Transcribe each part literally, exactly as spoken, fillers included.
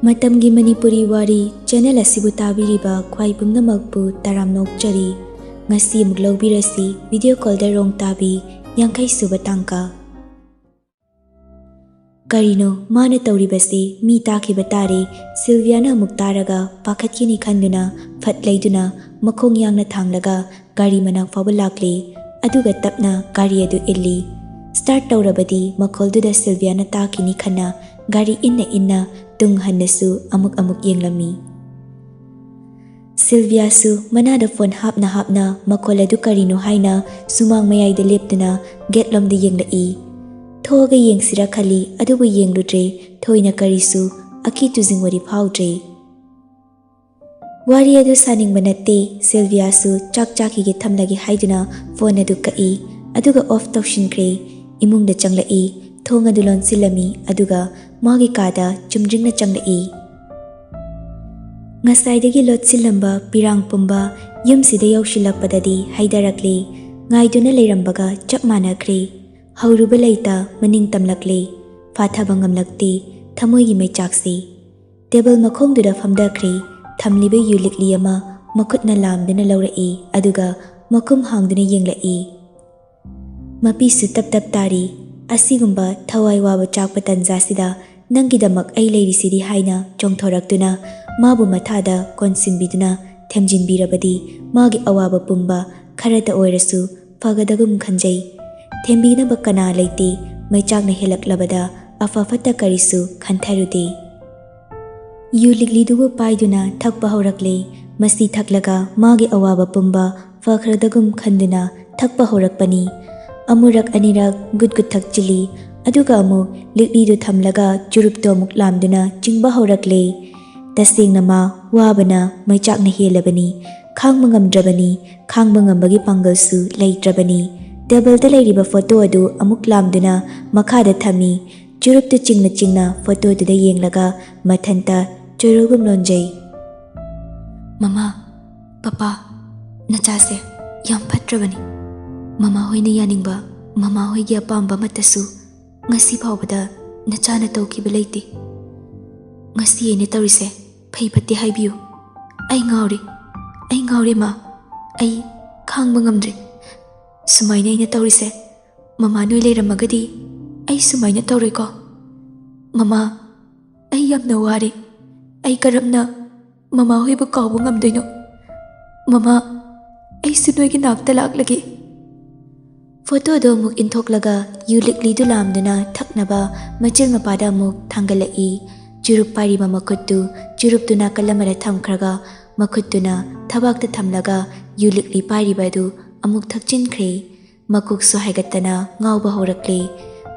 ꯃꯇꯝꯒꯤ ꯃꯅꯤꯄꯨꯔꯤ ꯋꯥꯔꯤ ꯆꯦꯅꯦꯜ ꯑꯁꯤꯕꯨ ꯇꯥꯕꯤꯔꯤꯕ ꯈ꯭ꯋꯥꯏ ꯄꯨꯝꯅꯃꯛꯄꯨ ꯇꯔꯥꯝꯅ ꯑꯣꯛꯆꯔꯤ꯫ ꯉꯁꯤ ꯑꯃꯨꯛ ꯂꯧꯕꯤꯔꯁꯤ ꯚꯤꯗꯤꯑꯣ ꯀꯣꯜꯗ ꯔꯣꯡ ꯇꯥꯕꯤ ꯌꯥꯡꯈꯩ ꯁꯨꯕ ꯇꯥꯡꯀꯛ꯫ ꯀꯔꯤꯅꯣ ꯃꯥꯅ ꯇꯧꯔꯤꯕꯁꯤ? ꯃꯤ ꯇꯥꯈꯤꯕ ꯇꯥꯔꯦ꯫ ꯁꯤꯜꯚꯤꯌꯥꯅ ꯑꯃꯨꯛ ꯇꯥꯔꯒ ꯄꯥꯈꯠꯈꯤꯅꯤ ꯈꯟꯗꯨꯅ ꯐꯠ ꯂꯩꯗꯨꯅ ꯃꯈꯣꯡ ꯌꯥꯡꯅ ꯊꯥꯡꯂꯒ ꯒꯥꯔꯤ ꯃꯅꯥꯛ ꯐꯥꯎꯕ ꯂꯥꯛꯂꯦ꯫ ꯑꯗꯨꯒ ꯇꯞꯅ ꯒꯥꯔꯤ ꯑꯗꯨ ꯏꯜꯂꯤ꯫ ꯁ꯭ꯇꯥꯔꯠ ꯇꯧꯔꯕꯗꯤ ꯃꯈꯣꯜꯗꯨꯗ ꯁꯤꯜꯚꯤꯌꯥꯅ ꯇꯥꯈꯤꯅꯤ ꯈꯟꯅ ꯒꯥꯔꯤ ꯏꯟꯅ ꯏꯟꯅ ꯇꯨꯡ ꯍꯟꯅꯁꯨ ꯑꯃꯨꯛ ꯑꯃꯨꯛ ꯌꯦꯡꯂꯝꯃꯤ꯫ ꯁꯤꯜꯚꯤꯌꯥꯁꯨ ꯃꯅꯥꯗ ꯐꯣꯟ ꯍꯥꯞꯅ ꯍꯥꯞꯅ ꯃꯈꯣꯜ ꯑꯗꯨ ꯀꯔꯤꯅꯣ ꯍꯥꯏꯅ ꯁꯨꯃꯥꯡ ꯃꯌꯥꯏꯗ ꯂꯦꯞꯇꯨꯅ ꯒꯦꯠꯂꯣꯝꯗ ꯌꯦꯡꯂꯛꯏ꯫ ꯊꯣꯛꯑꯒ ꯌꯦꯡꯁꯤꯔ ꯈꯜꯂꯤ, ꯑꯗꯨꯕꯨ ꯌꯦꯡꯂꯨꯗ꯭ꯔꯦ꯫ ꯊꯣꯏꯅ ꯀꯔꯤꯁꯨ ꯑꯀꯤ ꯇꯨꯖꯤꯡ ꯋꯥꯔꯤ ꯐꯥꯎꯗ꯭ꯔꯦ꯫ ꯋꯥꯔꯤ ꯑꯗꯨ ꯁꯥꯅꯤꯡꯕ ꯅꯠꯇꯦ꯫ ꯁꯤꯜꯚꯤꯌꯥꯁꯨ ꯆꯥꯛ ꯆꯥꯈꯤꯒꯦ ꯊꯝꯂꯒꯦ ꯍꯥꯏꯗꯨꯅ ꯐꯣꯟ ꯑꯗꯨ ꯀꯛꯏ, ꯑꯗꯨꯒ ꯑꯣꯐ ꯇꯧꯁꯤꯟꯈ꯭ꯔꯦ꯫ ꯏꯃꯨꯡꯗ ꯆꯪꯂꯛꯏ, ꯊꯣꯡ ꯑꯗꯨ ꯂꯣꯟꯁꯤꯜꯂꯝꯃꯤ, ꯑꯗꯨꯒ ꯃꯥꯒꯤ ꯀꯥꯗ ꯆꯨꯝꯗ꯭ꯔꯤꯡꯅ ꯆꯪꯂꯛꯏ꯫ ꯉꯁꯥꯏꯗꯒꯤ ꯂꯣꯠꯁꯤꯜꯂꯝꯕ ꯄꯤꯔꯥꯡ ꯄꯨꯝꯕ ꯌꯨꯝꯁꯤꯗ ꯌꯧꯁꯤꯜꯂꯛꯄꯗꯗꯤ ꯍꯩꯊꯔꯛꯂꯦ꯫ ꯉꯥꯏꯗꯨꯅ ꯂꯩꯔꯝꯕꯒ ꯆꯞ ꯃꯥꯟꯅꯈ꯭ꯔꯦ꯫ ꯍꯧꯔꯨꯕ ꯂꯩꯇ ꯃꯅꯤꯡ ꯇꯝꯂꯛꯂꯦ꯫ ꯐꯥꯊꯕ ꯉꯝꯂꯛꯇꯦ ꯊꯃꯣꯏꯒꯤ ꯃꯩꯆꯥꯛꯁꯤ꯫ ꯇꯦꯕꯜ ꯃꯈꯣꯡꯗꯨꯗ ꯐꯝꯊꯈ꯭ꯔꯦ꯫ ꯊꯝꯂꯤꯕ ꯌꯨ ꯂꯤꯛꯂꯤ ꯑꯃ ꯃꯈꯨꯠꯅ ꯂꯥꯝꯗꯨꯅ ꯂꯧꯔꯛꯏ, ꯑꯗꯨꯒ ꯃꯈꯨꯝ ꯍꯥꯡꯗꯨꯅ ꯌꯦꯡꯂꯛꯏ꯫ ꯃꯄꯤꯁꯨ ꯇꯞ ꯇꯞ ꯇꯥꯔꯤ꯫ "ꯑꯁꯤꯒꯨꯝꯕ ꯊꯋꯥꯏ ꯋꯥꯕ ꯆꯥꯛꯄ ꯇꯟꯖꯥꯁꯤꯗ ꯅꯪꯒꯤꯗꯃꯛ ꯑꯩ ꯂꯩꯔꯤꯁꯤꯗꯤ" ꯍꯥꯏꯅ ꯆꯣꯡꯊꯣꯔꯛꯇꯨꯅ ꯃꯥꯕꯨ ꯃꯊꯥꯗ ꯀꯣꯟꯁꯤꯟꯕꯤꯗꯨꯅ ꯊꯦꯝꯖꯤꯟꯕꯤꯔꯕꯗꯤ ꯃꯥꯒꯤ ꯑꯋꯥꯕ ꯄꯨꯝꯕ ꯈꯔꯇ ꯑꯣꯏꯔꯁꯨ ꯐꯒꯗꯒꯨꯝ ꯈꯟꯖꯩ꯫ ꯊꯦꯝꯕꯤꯅꯕ ꯀꯅꯥ ꯂꯩꯇꯦ꯫ ꯃꯩꯆꯥꯛꯅ ꯍꯦꯜꯂꯛꯂꯕꯗ ꯑꯐ ꯐꯠꯇ ꯀꯔꯤꯁꯨ ꯈꯟꯊꯔꯨꯗꯦ꯫ ꯌꯨ ꯂꯤꯛꯂꯤꯗꯨꯕꯨ ꯄꯥꯏꯗꯨꯅ ꯊꯛꯄ ꯍꯧꯔꯛꯂꯦ꯫ ꯃꯁꯤ ꯊꯛꯂꯒ ꯃꯥꯒꯤ ꯑꯋꯥꯕ ꯄꯨꯝꯕ ꯐꯈ꯭ꯔꯗꯒꯨꯝ ꯈꯟꯗꯨꯅ ꯊꯛꯄ ꯍꯧꯔꯛꯄꯅꯤ꯫ ꯑꯃꯨꯔꯛ ꯑꯅꯤꯔꯛ ꯒꯨꯠ ꯒꯨꯠ ꯊꯛꯆꯤꯜꯂꯤ, ꯑꯗꯨꯒ ꯑꯃꯨꯛ ꯂꯤꯛꯂꯤꯗꯨ ꯊꯝꯂꯒ ꯆꯨꯔꯨꯞꯇꯨ ꯑꯃꯨꯛ ꯂꯥꯝꯗꯨꯅ ꯆꯤꯡꯕ ꯍꯧꯔꯛꯂꯦ꯫ ꯇꯁꯦꯡꯅ ꯃꯥ ꯋꯥꯕꯅ ꯃꯩꯆꯥꯛꯅ ꯍꯦꯜꯂꯕꯅꯤ꯫ ꯈꯥꯡꯕ ꯉꯝꯗ꯭ꯔꯕꯅꯤ꯫ ꯈꯥꯡꯕ ꯉꯝꯕꯒꯤ ꯄꯥꯡꯒꯜꯁꯨ ꯂꯩꯇ꯭ꯔꯕꯅꯤ꯫ ꯇꯦꯕꯜꯗ ꯂꯩꯔꯤꯕ ꯐꯣꯇꯣ ꯑꯗꯨ ꯑꯃꯨꯛ ꯂꯥꯝꯗꯨꯅ ꯃꯈꯥꯗ ꯊꯝꯃꯤ꯫ ꯆꯨꯔꯨꯞꯇꯨ ꯆꯤꯡꯅ ꯆꯤꯡꯅ ꯐꯣꯇꯣꯗꯨꯗ ꯌꯦꯡꯂꯒ ꯃꯊꯟꯇ ꯆꯣꯔꯣꯜꯒꯨꯝ ꯂꯣꯟꯖꯩ꯫ "ꯃꯃꯥ, ꯄꯄꯥ, ꯅꯆꯥꯁꯦ ꯌꯥꯝ ꯐꯠꯇ꯭ꯔꯕꯅꯤ꯫ ꯃꯃꯥ ꯍꯣꯏꯅ ꯌꯥꯅꯤꯡꯕ, ꯃꯃꯥ ꯍꯣꯏꯒꯤ ꯑꯄꯥꯝꯕ ꯑꯃꯠꯇꯁꯨ ꯉꯁꯤ ꯐꯥꯎꯕꯗ ꯅꯆꯥꯅ ꯇꯧꯈꯤꯕ ꯂꯩꯇꯦ꯫ ꯉꯁꯤ ꯑꯩꯅ ꯇꯧꯔꯤꯁꯦ ꯐꯩ ꯐꯠꯇꯦ ꯍꯥꯏꯕꯤꯌꯨ꯫ ꯑꯩ ꯉꯥꯎꯔꯦ, ꯑꯩ ꯉꯥꯎꯔꯦ ꯃꯥ, ꯑꯩ ꯈꯥꯡꯕ ꯉꯝꯗ꯭ꯔꯦ꯫ ꯁꯨꯃꯥꯏꯅ ꯑꯩꯅ ꯇꯧꯔꯤꯁꯦ ꯃꯃꯥ ꯅꯣꯏ ꯂꯩꯔꯝꯃꯒꯗꯤ ꯑꯩ ꯁꯨꯃꯥꯏꯅ ꯇꯧꯔꯣꯏꯀꯣ꯫ ꯃꯃꯥ, ꯑꯩ ꯌꯥꯝꯅ ꯋꯥꯔꯦ꯫ ꯑꯩ ꯀꯔꯝꯅ ꯃꯃꯥ ꯍꯣꯏꯕꯨ ꯀꯥꯎꯕ ꯉꯝꯗꯣꯏꯅꯣ? ꯃꯃꯥ, ꯑꯩꯁꯨ ꯅꯣꯏꯒꯤ ꯅꯥꯛꯇ ꯂꯥꯛꯂꯒꯦ꯫ ꯐꯣꯇꯣꯗꯣ ꯑꯃꯨꯛ ꯏꯟꯊꯣꯛꯂꯒ ꯌꯨ ꯂꯤꯛꯂꯤꯗꯨ ꯂꯥꯝꯗꯨꯅ ꯊꯛꯅꯕ ꯃꯆꯤꯜ ꯃꯄꯥꯗ ꯑꯃꯨꯛ ꯊꯥꯡꯒꯠꯂꯛꯏ꯫ ꯆꯨꯔꯨꯞ ꯄꯥꯏꯔꯤꯕ ꯃꯈꯨꯠꯇꯨ ꯆꯨꯔꯨꯞꯇꯨ ꯅꯥꯀꯜ ꯑꯃꯗ ꯊꯝꯈ꯭ꯔꯒ ꯃꯈꯨꯠꯇꯨꯅ ꯊꯕꯥꯛꯇ ꯊꯝꯂꯒ ꯌꯨ ꯂꯤꯛꯂꯤ ꯄꯥꯏꯔꯤꯕ ꯑꯗꯨ ꯑꯃꯨꯛ ꯊꯛꯆꯤꯟꯈ꯭ꯔꯦ꯫ ꯃꯀꯣꯛꯁꯨ ꯍꯥꯏꯒꯠꯇꯅ ꯉꯥꯎꯕ ꯍꯧꯔꯛꯂꯦ꯫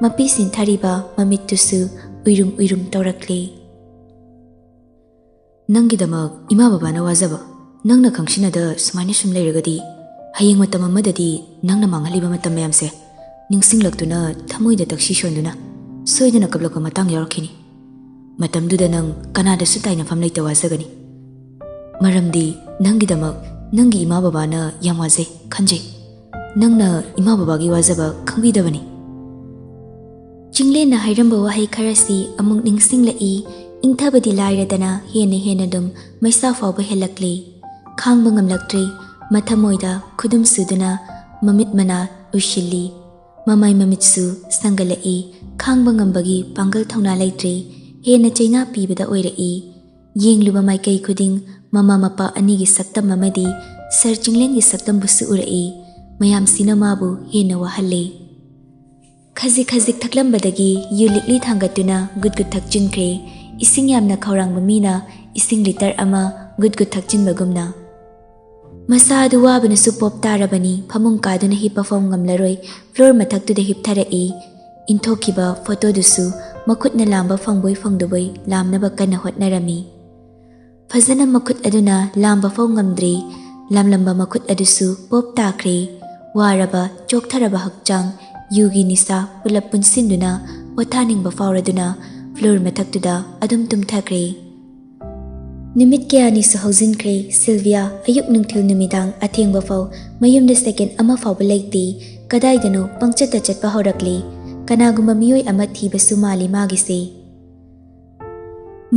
ꯃꯄꯤ ꯁꯤꯟꯊꯔꯤꯕ ꯃꯃꯤꯠꯇꯨꯁꯨ ꯎꯏꯔꯨꯝ ꯎꯏꯔꯨꯝ ꯇꯧꯔꯛꯂꯦ꯫ ꯅꯪꯒꯤꯗꯃꯛ ꯏꯃꯥ ꯕꯕꯥꯅ ꯋꯥꯖꯕ ꯅꯪꯅ ꯈꯪꯁꯤꯟꯅꯗ ꯁꯨꯃꯥꯏꯅ ꯁꯨꯝ ꯂꯩꯔꯒꯗꯤ, ꯍꯌꯦꯡ ꯃꯇꯝ ꯑꯃꯗꯗꯤ ꯅꯪꯅ ꯃꯥꯡꯍꯜꯂꯤꯕ ꯃꯇꯝ ꯃꯌꯥꯝꯁꯦ ꯅꯤꯡꯁꯤꯡꯂꯛꯇꯨꯅ ꯊꯃꯣꯏꯗ ꯇꯛꯁꯤ ꯁꯣꯟꯗꯨꯅ ꯁꯣꯏꯗꯅ ꯀꯞꯂꯛꯄ ꯃꯇꯥꯡ ꯌꯥꯎꯔꯛꯈꯤꯅꯤ꯫ ꯃꯇꯝꯗꯨꯗ ꯅꯪ ꯀꯅꯥꯗꯁꯨ ꯇꯥꯏꯅꯐꯝ ꯂꯩꯇ ꯋꯥꯖꯒꯅꯤ꯫ ꯃꯔꯝꯗꯤ ꯅꯪꯒꯤꯗꯃꯛ ꯅꯪꯒꯤ ꯏꯃꯥ ꯕꯕꯥꯅ ꯌꯥꯝ ꯋꯥꯖꯩ ꯈꯟꯖꯩ꯫ ꯅꯪꯅ ꯏꯃꯥ ꯕꯕꯥꯒꯤ ꯋꯥꯖꯕ ꯈꯪꯕꯤꯗꯕꯅꯤ꯫ ꯆꯤꯡꯂꯦꯟꯅ ꯍꯥꯏꯔꯝꯕ ꯋꯥꯍꯩ ꯈꯔꯁꯤ ꯑꯃꯨꯛ ꯅꯤꯡꯁꯤꯡꯂꯛꯏ꯫ ꯏꯪꯊꯕꯗꯤ ꯂꯥꯏꯔꯗꯅ ꯍꯦꯟꯅ ꯍꯦꯟꯅ ꯑꯗꯨꯝ ꯃꯩꯁꯥ ꯐꯥꯎꯕ ꯍꯦꯜꯂꯛꯂꯤ꯫ ꯈꯥꯡꯕ ꯉꯝꯂꯛꯇ꯭ꯔꯦ꯫ ꯃꯊꯃꯣꯏꯗ ꯈꯨꯗꯨꯝ ꯁꯨꯗꯨꯅ ꯃꯃꯤꯠ ꯃꯅꯥ ꯎꯏꯁꯤꯜꯂꯤ꯫ ꯃꯃꯥꯏ ꯃꯃꯤꯠꯁꯨ ꯁꯪꯒꯠꯂꯛꯏ꯫ ꯈꯥꯡꯕ ꯉꯝꯕꯒꯤ ꯄꯥꯡꯒꯜ ꯊꯧꯅꯥ ꯂꯩꯇ꯭ꯔꯦ꯫ ꯍꯦꯟꯅ ꯆꯩꯅꯥ ꯄꯤꯕꯗ ꯑꯣꯏꯔꯛꯏ꯫ ꯌꯦꯡꯂꯨꯕ ꯃꯥꯏꯀꯩ ꯈꯨꯗꯤꯡ ꯃꯃꯥ ꯃꯄꯥ ꯑꯅꯤꯒꯤ ꯁꯛꯇꯝ ꯑꯃꯗꯤ ꯁꯔ ꯆꯤꯡꯂꯦꯟꯒꯤ ꯁꯛꯇꯝꯕꯨꯁꯨ ꯎꯔꯛꯏ꯫ ꯃꯌꯥꯝꯁꯤꯅ ꯃꯥꯕꯨ ꯍꯦꯟꯅ ꯋꯥꯍꯜꯂꯤ꯫ ꯈꯖꯤꯛ ꯈꯖꯤꯛ ꯊꯛꯂꯝꯕꯗꯒꯤ ꯌꯨ ꯂꯤꯛꯂꯤ ꯊꯥꯡꯒꯠꯇꯨꯅ ꯒꯨꯠ ꯒꯨꯠ ꯊꯛꯆꯤꯟꯈ꯭ꯔꯦ꯫ ꯏꯁꯤꯡ ꯌꯥꯝꯅ ꯈꯧꯔꯥꯡꯕ ꯃꯤꯅ ꯏꯁꯤꯡ ꯂꯤꯇꯔ ꯑꯃ ꯒꯨꯠ ꯒꯨꯠ ꯊꯛꯆꯤꯟꯕꯒꯨꯝꯅ꯫ ꯃꯁꯥ ꯑꯗꯨ ꯋꯥꯕꯅꯁꯨ ꯄꯣꯞ ꯇꯥꯔꯕꯅꯤ꯫ ꯐꯃꯨꯡ ꯀꯥꯗꯨꯅ ꯍꯤꯞꯄ ꯐꯥꯎ ꯉꯝꯂꯔꯣꯏ꯫ ꯐ꯭ꯂꯣꯔ ꯃꯊꯛꯇꯨꯗ ꯍꯤꯞꯊꯔꯛꯏ꯫ ꯏꯟꯊꯣꯛꯈꯤꯕ ꯐꯣꯇꯣꯗꯨꯁꯨ ꯃꯈꯨꯠꯅ ꯂꯥꯝꯕ ꯐꯪꯕꯣꯏ ꯐꯪꯗꯕꯣꯏ ꯂꯥꯝꯅꯕ ꯀꯟꯅ ꯍꯣꯠꯅꯔꯝꯃꯤ꯫ ꯐꯖꯅ ꯃꯈꯨꯠ ꯑꯗꯨꯅ ꯂꯥꯝꯕ ꯐꯥꯎ ꯉꯝꯗ꯭ꯔꯤ꯫ ꯂꯥꯝꯂꯝꯕ ꯃꯈꯨꯠ ꯑꯗꯨꯁꯨ ꯄꯣꯞ ꯇꯥꯈ꯭ꯔꯦ꯫ ꯋꯥꯔꯕ, ꯆꯣꯛꯊꯔꯕ ꯍꯛꯆꯥꯡ, ꯌꯨꯒꯤ ꯅꯤꯁꯥ ꯄꯨꯂꯞ ꯄꯨꯟꯁꯤꯟꯗꯨꯅ ꯄꯣꯊꯥꯅꯤꯡꯕ ꯐꯥꯎꯔꯗꯨꯅ ꯐ꯭ꯂꯣꯔ ꯃꯊꯛꯇꯨꯗ ꯑꯗꯨꯝ ꯇꯨꯝꯊꯈ꯭ꯔꯦ꯫ ꯅꯨꯃꯤꯠ ꯀꯌꯥꯅꯤꯁꯨ ꯍꯧꯖꯤꯟꯈ꯭ꯔꯦ꯫ ꯁꯤꯜꯚꯤꯌꯥ ꯑꯌꯨꯛ ꯅꯨꯡꯊꯤꯜ ꯅꯨꯃꯤꯗꯥꯡ ꯑꯊꯦꯡꯕ ꯐꯥꯎ ꯃꯌꯨꯝꯗ ꯁꯦꯀꯦꯟ ꯑꯃ ꯐꯥꯎꯕ ꯂꯩꯇꯦ꯫ ꯀꯗꯥꯏꯗꯅꯣ ꯄꯪꯆꯠꯇ ꯆꯠꯄ ꯍꯧꯔꯛꯂꯦ꯫ ꯀꯅꯥꯒꯨꯝꯕ ꯃꯤꯑꯣꯏ ꯑꯃ ꯊꯤꯕꯁꯨ ꯃꯥꯜꯂꯤ ꯃꯥꯒꯤꯁꯦ꯫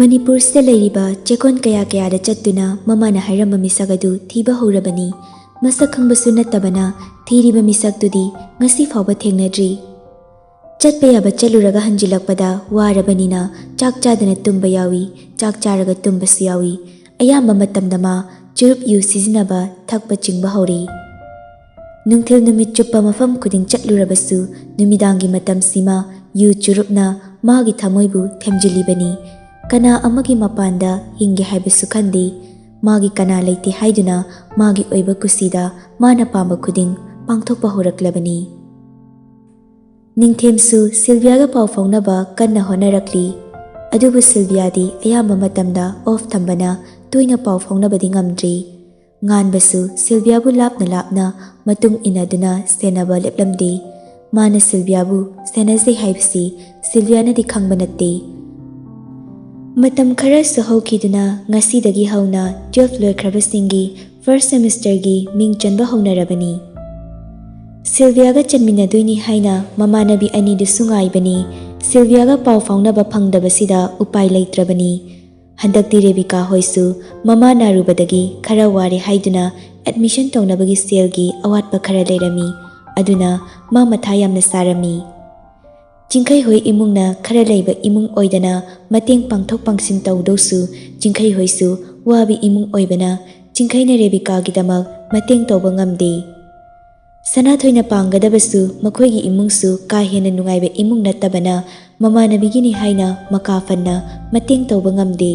ꯃꯅꯤꯄꯨꯔꯁꯤꯗ ꯂꯩꯔꯤꯕ ꯆꯦꯛꯀꯣꯟ ꯀꯌꯥ ꯀꯌꯥꯗ ꯆꯠꯇꯨꯅ ꯃꯃꯥꯅ ꯍꯥꯏꯔꯝꯕ ꯃꯤꯁꯛ ꯑꯗꯨ ꯊꯤꯕ ꯍꯧꯔꯕꯅꯤ꯫ ꯃꯁꯛ ꯈꯪꯕꯁꯨ ꯅꯠꯇꯕꯅ ꯊꯤꯔꯤꯕ ꯃꯤꯁꯛꯇꯨꯗꯤ ꯉꯁꯤ ꯐꯥꯎꯕ ꯊꯦꯡꯅꯗ꯭ꯔꯤ꯫ ꯆꯠꯄ ꯌꯥꯕ ꯆꯠꯂꯨꯔꯒ ꯍꯟꯖꯤꯜꯂꯛꯄꯗ ꯋꯥꯔꯕꯅꯤꯅ ꯆꯥꯛ ꯆꯥꯗꯅ ꯇꯨꯝꯕ ꯌꯥꯎꯏ, ꯆꯥꯛ ꯆꯥꯔꯒ ꯇꯨꯝꯕꯁꯨ ꯌꯥꯎꯏ꯫ ꯑꯌꯥꯝꯕ ꯃꯇꯝꯗ ꯃꯥ ꯆꯨꯔꯨꯞ ꯌꯨ ꯁꯤꯖꯤꯟꯅꯕ, ꯊꯛꯄ ꯆꯤꯡꯕ ꯍꯧꯔꯤ꯫ ꯅꯨꯡꯊꯤꯜ ꯅꯨꯃꯤꯠ ꯆꯨꯞꯄ ꯃꯐꯝ ꯈꯨꯗꯤꯡ ꯆꯠꯂꯨꯔꯕꯁꯨ ꯅꯨꯃꯤꯗꯥꯡꯒꯤ ꯃꯇꯝꯁꯤꯃ ꯌꯨ ꯆꯨꯔꯨꯞꯅ ꯃꯥꯒꯤ ꯊꯃꯣꯏꯕꯨ ꯊꯦꯝꯖꯤꯜꯂꯤꯕꯅꯤ꯫ ꯀꯅꯥ ꯑꯃꯒꯤ ꯃꯄꯥꯟꯗ ꯍꯤꯡꯒꯦ ꯍꯥꯏꯕꯁꯨ ꯈꯟꯗꯦ꯫ ꯃꯥꯒꯤ ꯀꯅꯥ ꯂꯩꯇꯦ ꯍꯥꯏꯗꯨꯅ ꯃꯥꯒꯤ ꯑꯣꯏꯕ ꯀꯨꯁꯤꯗ ꯃꯥꯅ ꯄꯥꯝꯕ ꯈꯨꯗꯤꯡ ꯄꯥꯡꯊꯣꯛꯄ ꯍꯧꯔꯛꯂꯕꯅꯤ꯫ ꯅꯤꯡꯊꯦꯝꯁꯨ ꯁꯤꯜꯚꯤꯌꯥꯒ ꯄꯥꯎ ꯐꯥꯎꯅꯕ ꯀꯟꯅ ꯍꯣꯠꯅꯔꯛꯂꯤ꯫ ꯑꯗꯨꯕꯨ ꯁꯤꯜꯚꯤꯌꯥꯗꯤ ꯑꯌꯥꯝꯕ ꯃꯇꯝꯗ ꯑꯣꯐ ꯊꯝꯕꯅ ꯇꯣꯏꯅ ꯄꯥꯎ ꯐꯥꯎꯅꯕꯗꯤ ꯉꯝꯗ꯭ꯔꯤ꯫ ꯉꯥꯟꯕꯁꯨ ꯁꯤꯜꯚꯤꯌꯥꯕꯨ ꯂꯥꯞꯅ ꯂꯥꯞꯅ ꯃꯇꯨꯡ ꯏꯟꯅꯗꯨꯅ ꯁꯦꯟꯅꯕ ꯂꯦꯞꯂꯝꯗꯦ꯫ ꯃꯥꯅ ꯁꯤꯜꯚꯤꯌꯥꯕꯨ ꯁꯦꯟꯅꯖꯩ ꯍꯥꯏꯕꯁꯤ ꯁꯤꯜꯚꯤꯌꯥꯅꯗꯤ ꯈꯪꯕ ꯅꯠꯇꯦ꯫ ꯃꯇꯝ ꯈꯔꯁꯨ ꯍꯧꯈꯤꯗꯨꯅ ꯉꯁꯤꯗꯒꯤ ꯍꯧꯅ ꯇꯨꯋꯦꯜꯐ ꯂꯣꯏꯈ꯭ꯔꯕꯁꯤꯡꯒꯤ ꯐꯥꯔꯁ ꯁꯦꯃꯤꯁꯇꯔꯒꯤ ꯃꯤꯡ ꯆꯟꯕ ꯍꯧꯅꯔꯕꯅꯤ꯫ ꯁꯤꯜꯚꯤꯌꯥꯒ ꯆꯟꯃꯤꯟꯅꯗꯣꯏꯅꯤ ꯍꯥꯏꯅ ꯃꯃꯥꯟꯅꯕꯤ ꯑꯅꯤꯗꯨꯁꯨ ꯉꯥꯏꯕꯅꯤ꯫ ꯁꯤꯜꯚꯤꯌꯥꯒ ꯄꯥꯎ ꯐꯥꯎꯅꯕ ꯐꯪꯗꯕꯁꯤꯗ ꯎꯄꯥꯏ ꯂꯩꯇ꯭ꯔꯕꯅꯤ꯫ ꯍꯟꯗꯛꯇꯤ ꯔꯦꯕꯤꯀꯥ ꯍꯣꯏꯁꯨ ꯃꯃꯥ ꯅꯥꯔꯨꯕꯗꯒꯤ ꯈꯔ ꯋꯥꯔꯦ ꯍꯥꯏꯗꯨꯅ ꯑꯦꯗꯃꯤꯁꯟ ꯇꯧꯅꯕꯒꯤ ꯁꯦꯜꯒꯤ ꯑꯋꯥꯠꯄ ꯈꯔ ꯂꯩꯔꯝꯃꯤ꯫ ꯑꯗꯨꯅ ꯃꯥ ꯃꯊꯥ ꯌꯥꯝꯅ ꯁꯥꯔꯝꯃꯤ꯫ ꯆꯤꯡꯈꯩ ꯍꯣꯏ ꯏꯃꯨꯡꯅ ꯈꯔ ꯂꯩꯕ ꯏꯃꯨꯡ ꯑꯣꯏꯗꯅ ꯃꯇꯦꯡ ꯄꯥꯡꯊꯣꯛ ꯄꯥꯡꯁꯤꯟ ꯇꯧꯗꯧꯁꯨ ꯆꯤꯡꯈꯩ ꯍꯣꯏꯁꯨ ꯋꯥꯕ ꯏꯃꯨꯡ ꯑꯣꯏꯕꯅ ꯆꯤꯡꯈꯩꯅ ꯔꯦꯕꯤꯀꯥꯒꯤꯗꯃꯛ ꯃꯇꯦꯡ ꯇꯧꯕ ꯉꯝꯗꯦ꯫ ꯁꯅꯥꯊꯣꯏꯅ ꯄꯥꯡꯒꯗꯕꯁꯨ ꯃꯈꯣꯏꯒꯤ ꯏꯃꯨꯡꯁꯨ ꯀꯥ ꯍꯦꯟꯅ ꯅꯨꯡꯉꯥꯏꯕ ꯏꯃꯨꯡ ꯅꯠꯇꯕꯅ ꯃꯃꯥꯟꯅꯕꯤꯒꯤꯅꯤ ꯍꯥꯏꯅ ꯃꯀꯥ ꯐꯟꯅ ꯃꯇꯦꯡ ꯇꯧꯕ ꯉꯝꯗꯦ꯫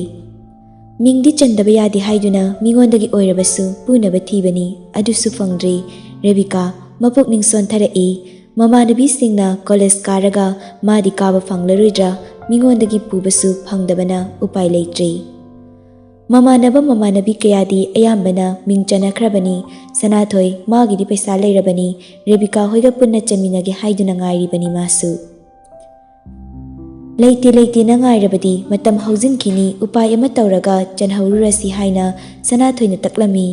ꯃꯤꯡꯗꯤ ꯆꯟꯗꯕ ꯌꯥꯗꯦ ꯍꯥꯏꯗꯨꯅ ꯃꯤꯉꯣꯟꯗꯒꯤ ꯑꯣꯏꯔꯕꯁꯨ ꯄꯨꯅꯕ ꯊꯤꯕꯅꯤ, ꯑꯗꯨꯁꯨ ꯐꯪꯗ꯭ꯔꯤ꯫ ꯔꯦꯕꯤꯀꯥ ꯃꯄꯨꯛꯅꯤꯡ ꯁꯣꯟꯊꯔꯛꯏ꯫ ꯃꯃꯥꯟꯅꯕꯤꯁꯤꯡꯅ ꯀꯣꯂꯦꯖ ꯀꯥꯔꯒ ꯃꯥꯗꯤ ꯀꯥꯕ ꯐꯪꯂꯔꯣꯏꯗ꯭ꯔꯥ? ꯃꯤꯉꯣꯟꯗꯒꯤ ꯄꯨꯕꯁꯨ ꯐꯪꯗꯕꯅ ꯎꯄꯥꯏ ꯂꯩꯇ꯭ꯔꯤ꯫ ꯃꯃꯥꯟꯅꯕ ꯃꯃꯥꯟꯅꯕꯤ ꯀꯌꯥꯗꯤ ꯑꯌꯥꯝꯕꯅ ꯃꯤꯡ ꯆꯟꯅꯈ꯭ꯔꯕꯅꯤ꯫ ꯁꯅꯥꯊꯣꯏ ꯃꯥꯒꯤꯗꯤ ꯄꯩꯁꯥ ꯂꯩꯔꯕꯅꯤ, ꯔꯦꯕꯤꯀꯥ ꯍꯣꯏꯒ ꯄꯨꯟꯅ ꯆꯟꯃꯤꯟꯅꯒꯦ ꯍꯥꯏꯗꯨꯅ ꯉꯥꯏꯔꯤꯕꯅꯤ ꯃꯥꯁꯨ꯫ ꯂꯩꯇꯦ ꯂꯩꯇꯦꯅ ꯉꯥꯏꯔꯕꯗꯤ ꯃꯇꯝ ꯍꯧꯖꯤꯟꯈꯤꯅꯤ, ꯎꯄꯥꯏ ꯑꯃ ꯇꯧꯔꯒ ꯆꯟꯍꯧꯔꯨꯔꯁꯤ ꯍꯥꯏꯅ ꯁꯅꯥꯊꯣꯏꯅ ꯇꯛꯂꯝꯃꯤ꯫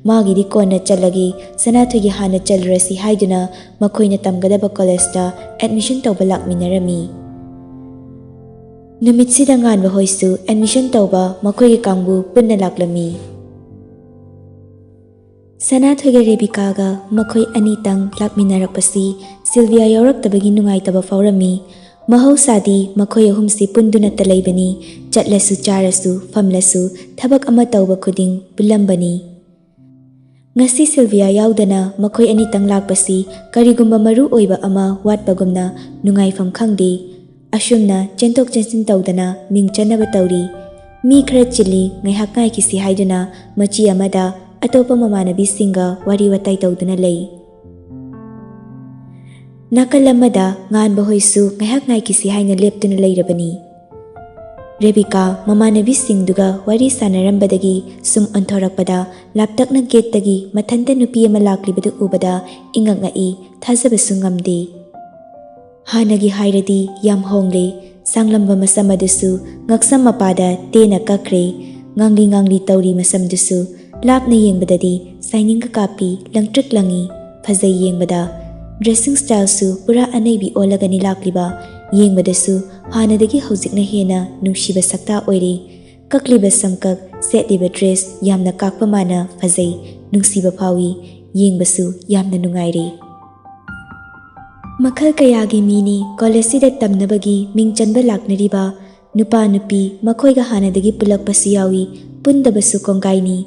ꯃꯥꯒꯤꯗꯤ ꯀꯣꯟꯅ ꯆꯜꯂꯒꯦ, ꯁꯅꯥꯊꯣꯏꯒꯤ ꯍꯥꯟꯅ ꯆꯜꯂꯨꯔꯁꯤ ꯍꯥꯏꯗꯨꯅ ꯃꯈꯣꯏꯅ ꯇꯝꯒꯗꯕ ꯀꯣꯂꯦꯖꯇ ꯑꯦꯗꯃꯤꯁꯟ ꯇꯧꯕ ꯂꯥꯛꯃꯤꯟꯅꯔꯝꯃꯤ꯫ ꯅꯨꯃꯤꯠꯁꯤꯗ ꯉꯥꯟꯕ ꯍꯣꯏꯁꯨ ꯑꯦꯗꯃꯤꯁꯟ ꯇꯧꯕ ꯃꯈꯣꯏꯒꯤ ꯀꯥꯡꯕꯨ ꯄꯨꯟꯅ ꯂꯥꯛꯂꯝꯃꯤ꯫ ꯁꯅꯥꯊꯣꯏꯒ ꯔꯦꯕꯤꯀꯥꯒ ꯃꯈꯣꯏ ꯑꯅꯤꯇꯪ ꯂꯥꯛꯃꯤꯟꯅꯔꯛꯄꯁꯤ ꯁꯤꯜꯚꯤꯌꯥ ꯌꯥꯎꯔꯛꯇꯕꯒꯤ ꯅꯨꯡꯉꯥꯏꯇꯕ ꯐꯥꯎꯔꯝꯃꯤ꯫ ꯃꯍꯧꯁꯥꯗꯤ ꯃꯈꯣꯏ ꯑꯍꯨꯝꯁꯤ ꯄꯨꯟꯗꯨꯅꯠꯇ ꯂꯩꯕꯅꯤ꯫ ꯆꯠꯂꯁꯨ ꯆꯥꯔꯁꯨ ꯐꯝꯂꯁꯨ ꯊꯕꯛ ꯑꯃ ꯇꯧꯕ ꯈꯨꯗꯤꯡ ꯄꯨꯜꯂꯝꯕꯅꯤ꯫ ꯉꯁꯤ ꯁꯤꯜꯚꯤꯌꯥ ꯌꯥꯎꯗꯅ ꯃꯈꯣꯏ ꯑꯅꯤꯇꯪ ꯂꯥꯛꯄꯁꯤ ꯀꯔꯤꯒꯨꯝꯕ ꯃꯔꯨ ꯑꯣꯏꯕ ꯑꯃ ꯋꯥꯠꯄꯒꯨꯝꯅ ꯅꯨꯡꯉꯥꯏꯐꯝ ꯈꯪꯗꯦ꯫ ꯑꯁꯨꯝꯅ ꯆꯦꯟꯊꯣꯛ ꯆꯦꯟꯁꯤꯟ ꯇꯧꯗꯅ ꯃꯤꯡ ꯆꯟꯅꯕ ꯇꯧꯔꯤ꯫ ꯃꯤ ꯈꯔ ꯆꯤꯜꯂꯤ, ꯉꯥꯏꯍꯥꯛ ꯉꯥꯏꯈꯤꯁꯤ ꯍꯥꯏꯗꯨꯅ ꯃꯆꯤ ꯑꯃꯗ ꯑꯇꯣꯞꯄ ꯃꯃꯥꯟꯅꯕꯤꯁꯤꯡꯒ ꯋꯥꯔꯤ ꯋꯥꯇꯥꯏ ꯇꯧꯗꯨꯅ ꯂꯩ꯫ ꯅꯥꯀꯜ ꯑꯃꯗ ꯉꯥꯟꯕ ꯍꯣꯏꯁꯨ ꯉꯥꯏꯍꯥꯛ ꯉꯥꯏꯈꯤꯁꯤ ꯍꯥꯏꯅ ꯂꯦꯞꯇꯨꯅ ꯂꯩꯔꯕꯅꯤ꯫ ꯔꯦꯕꯤꯀꯥ ꯃꯃꯥꯟꯅꯕꯤꯁꯤꯡꯗꯨꯒ ꯋꯥꯔꯤ ꯁꯥꯟꯅꯔꯝꯕꯗꯒꯤ ꯁꯨꯝ ꯑꯣꯟꯊꯣꯔꯛꯄꯗ ꯂꯥꯞꯇꯛꯅ ꯒꯦꯠꯇꯒꯤ ꯃꯊꯟꯇ ꯅꯨꯄꯤ ꯑꯃ ꯂꯥꯛꯂꯤꯕꯗꯨ ꯎꯕꯗ ꯏꯉꯛ ꯉꯛꯏ, ꯊꯥꯖꯕꯁꯨ ꯉꯝꯗꯦ꯫ ꯍꯥꯟꯅꯒꯤ ꯍꯥꯏꯔꯗꯤ ꯌꯥꯝ ꯍꯣꯡꯂꯦ꯫ ꯁꯥꯡꯂꯝꯕ ꯃꯁꯝ ꯑꯗꯨꯁꯨ ꯉꯛꯁꯝ ꯃꯄꯥꯗ ꯇꯦꯟꯅ ꯀꯛꯈ꯭ꯔꯦ꯫ ꯉꯥꯡꯂꯤ ꯉꯥꯡꯂꯤ ꯇꯧꯔꯤ ꯃꯁꯝꯗꯨꯁꯨ꯫ ꯂꯥꯞꯅ ꯌꯦꯡꯕꯗꯗꯤ ꯁꯥꯏꯅꯤꯡꯒ ꯀꯥꯞꯄꯤ, ꯂꯪꯇ꯭ꯔꯤꯛ ꯂꯪꯏ꯫ ꯐꯖꯩ ꯌꯦꯡꯕꯗ꯫ ꯗ꯭ꯔꯦꯁꯤꯡ ꯁ꯭ꯇꯥꯏꯜꯁꯨ ꯄꯨꯔꯥ ꯑꯅꯩꯕꯤ ꯑꯣꯜꯂꯒꯅꯤ ꯂꯥꯛꯂꯤꯕ꯫ ꯌꯦꯡꯕꯗꯁꯨ ꯍꯥꯟꯅꯗꯒꯤ ꯍꯧꯖꯤꯛꯅ ꯍꯦꯟꯅ ꯅꯨꯡꯁꯤꯕ ꯁꯛꯇꯥ ꯑꯣꯏꯔꯦ꯫ ꯀꯛꯂꯤꯕ ꯁꯝꯀꯛ, ꯁꯦꯠꯂꯤꯕ ꯗ꯭ꯔꯦꯁ ꯌꯥꯝꯅ ꯀꯥꯛꯄ ꯃꯥꯅ ꯐꯖꯩ, ꯅꯨꯡꯁꯤꯕ ꯐꯥꯎꯏ, ꯌꯦꯡꯕꯁꯨ ꯌꯥꯝꯅ ꯅꯨꯡꯉꯥꯏꯔꯦ꯫ ꯃꯈꯜ ꯀꯌꯥꯒꯤ ꯃꯤꯅꯤ ꯀꯣꯂꯦꯖꯁꯤꯗ ꯇꯝꯅꯕꯒꯤ ꯃꯤꯡ ꯆꯟꯕ ꯂꯥꯛꯅꯔꯤꯕ꯫ ꯅꯨꯄꯥ ꯅꯨꯄꯤ ꯃꯈꯣꯏꯒ ꯍꯥꯟꯅꯗꯒꯤ ꯄꯨꯜꯂꯛꯄꯁꯨ ꯌꯥꯎꯏ, ꯄꯨꯟꯗꯕꯁꯨ ꯀꯣꯡꯒꯥꯏꯅꯤ꯫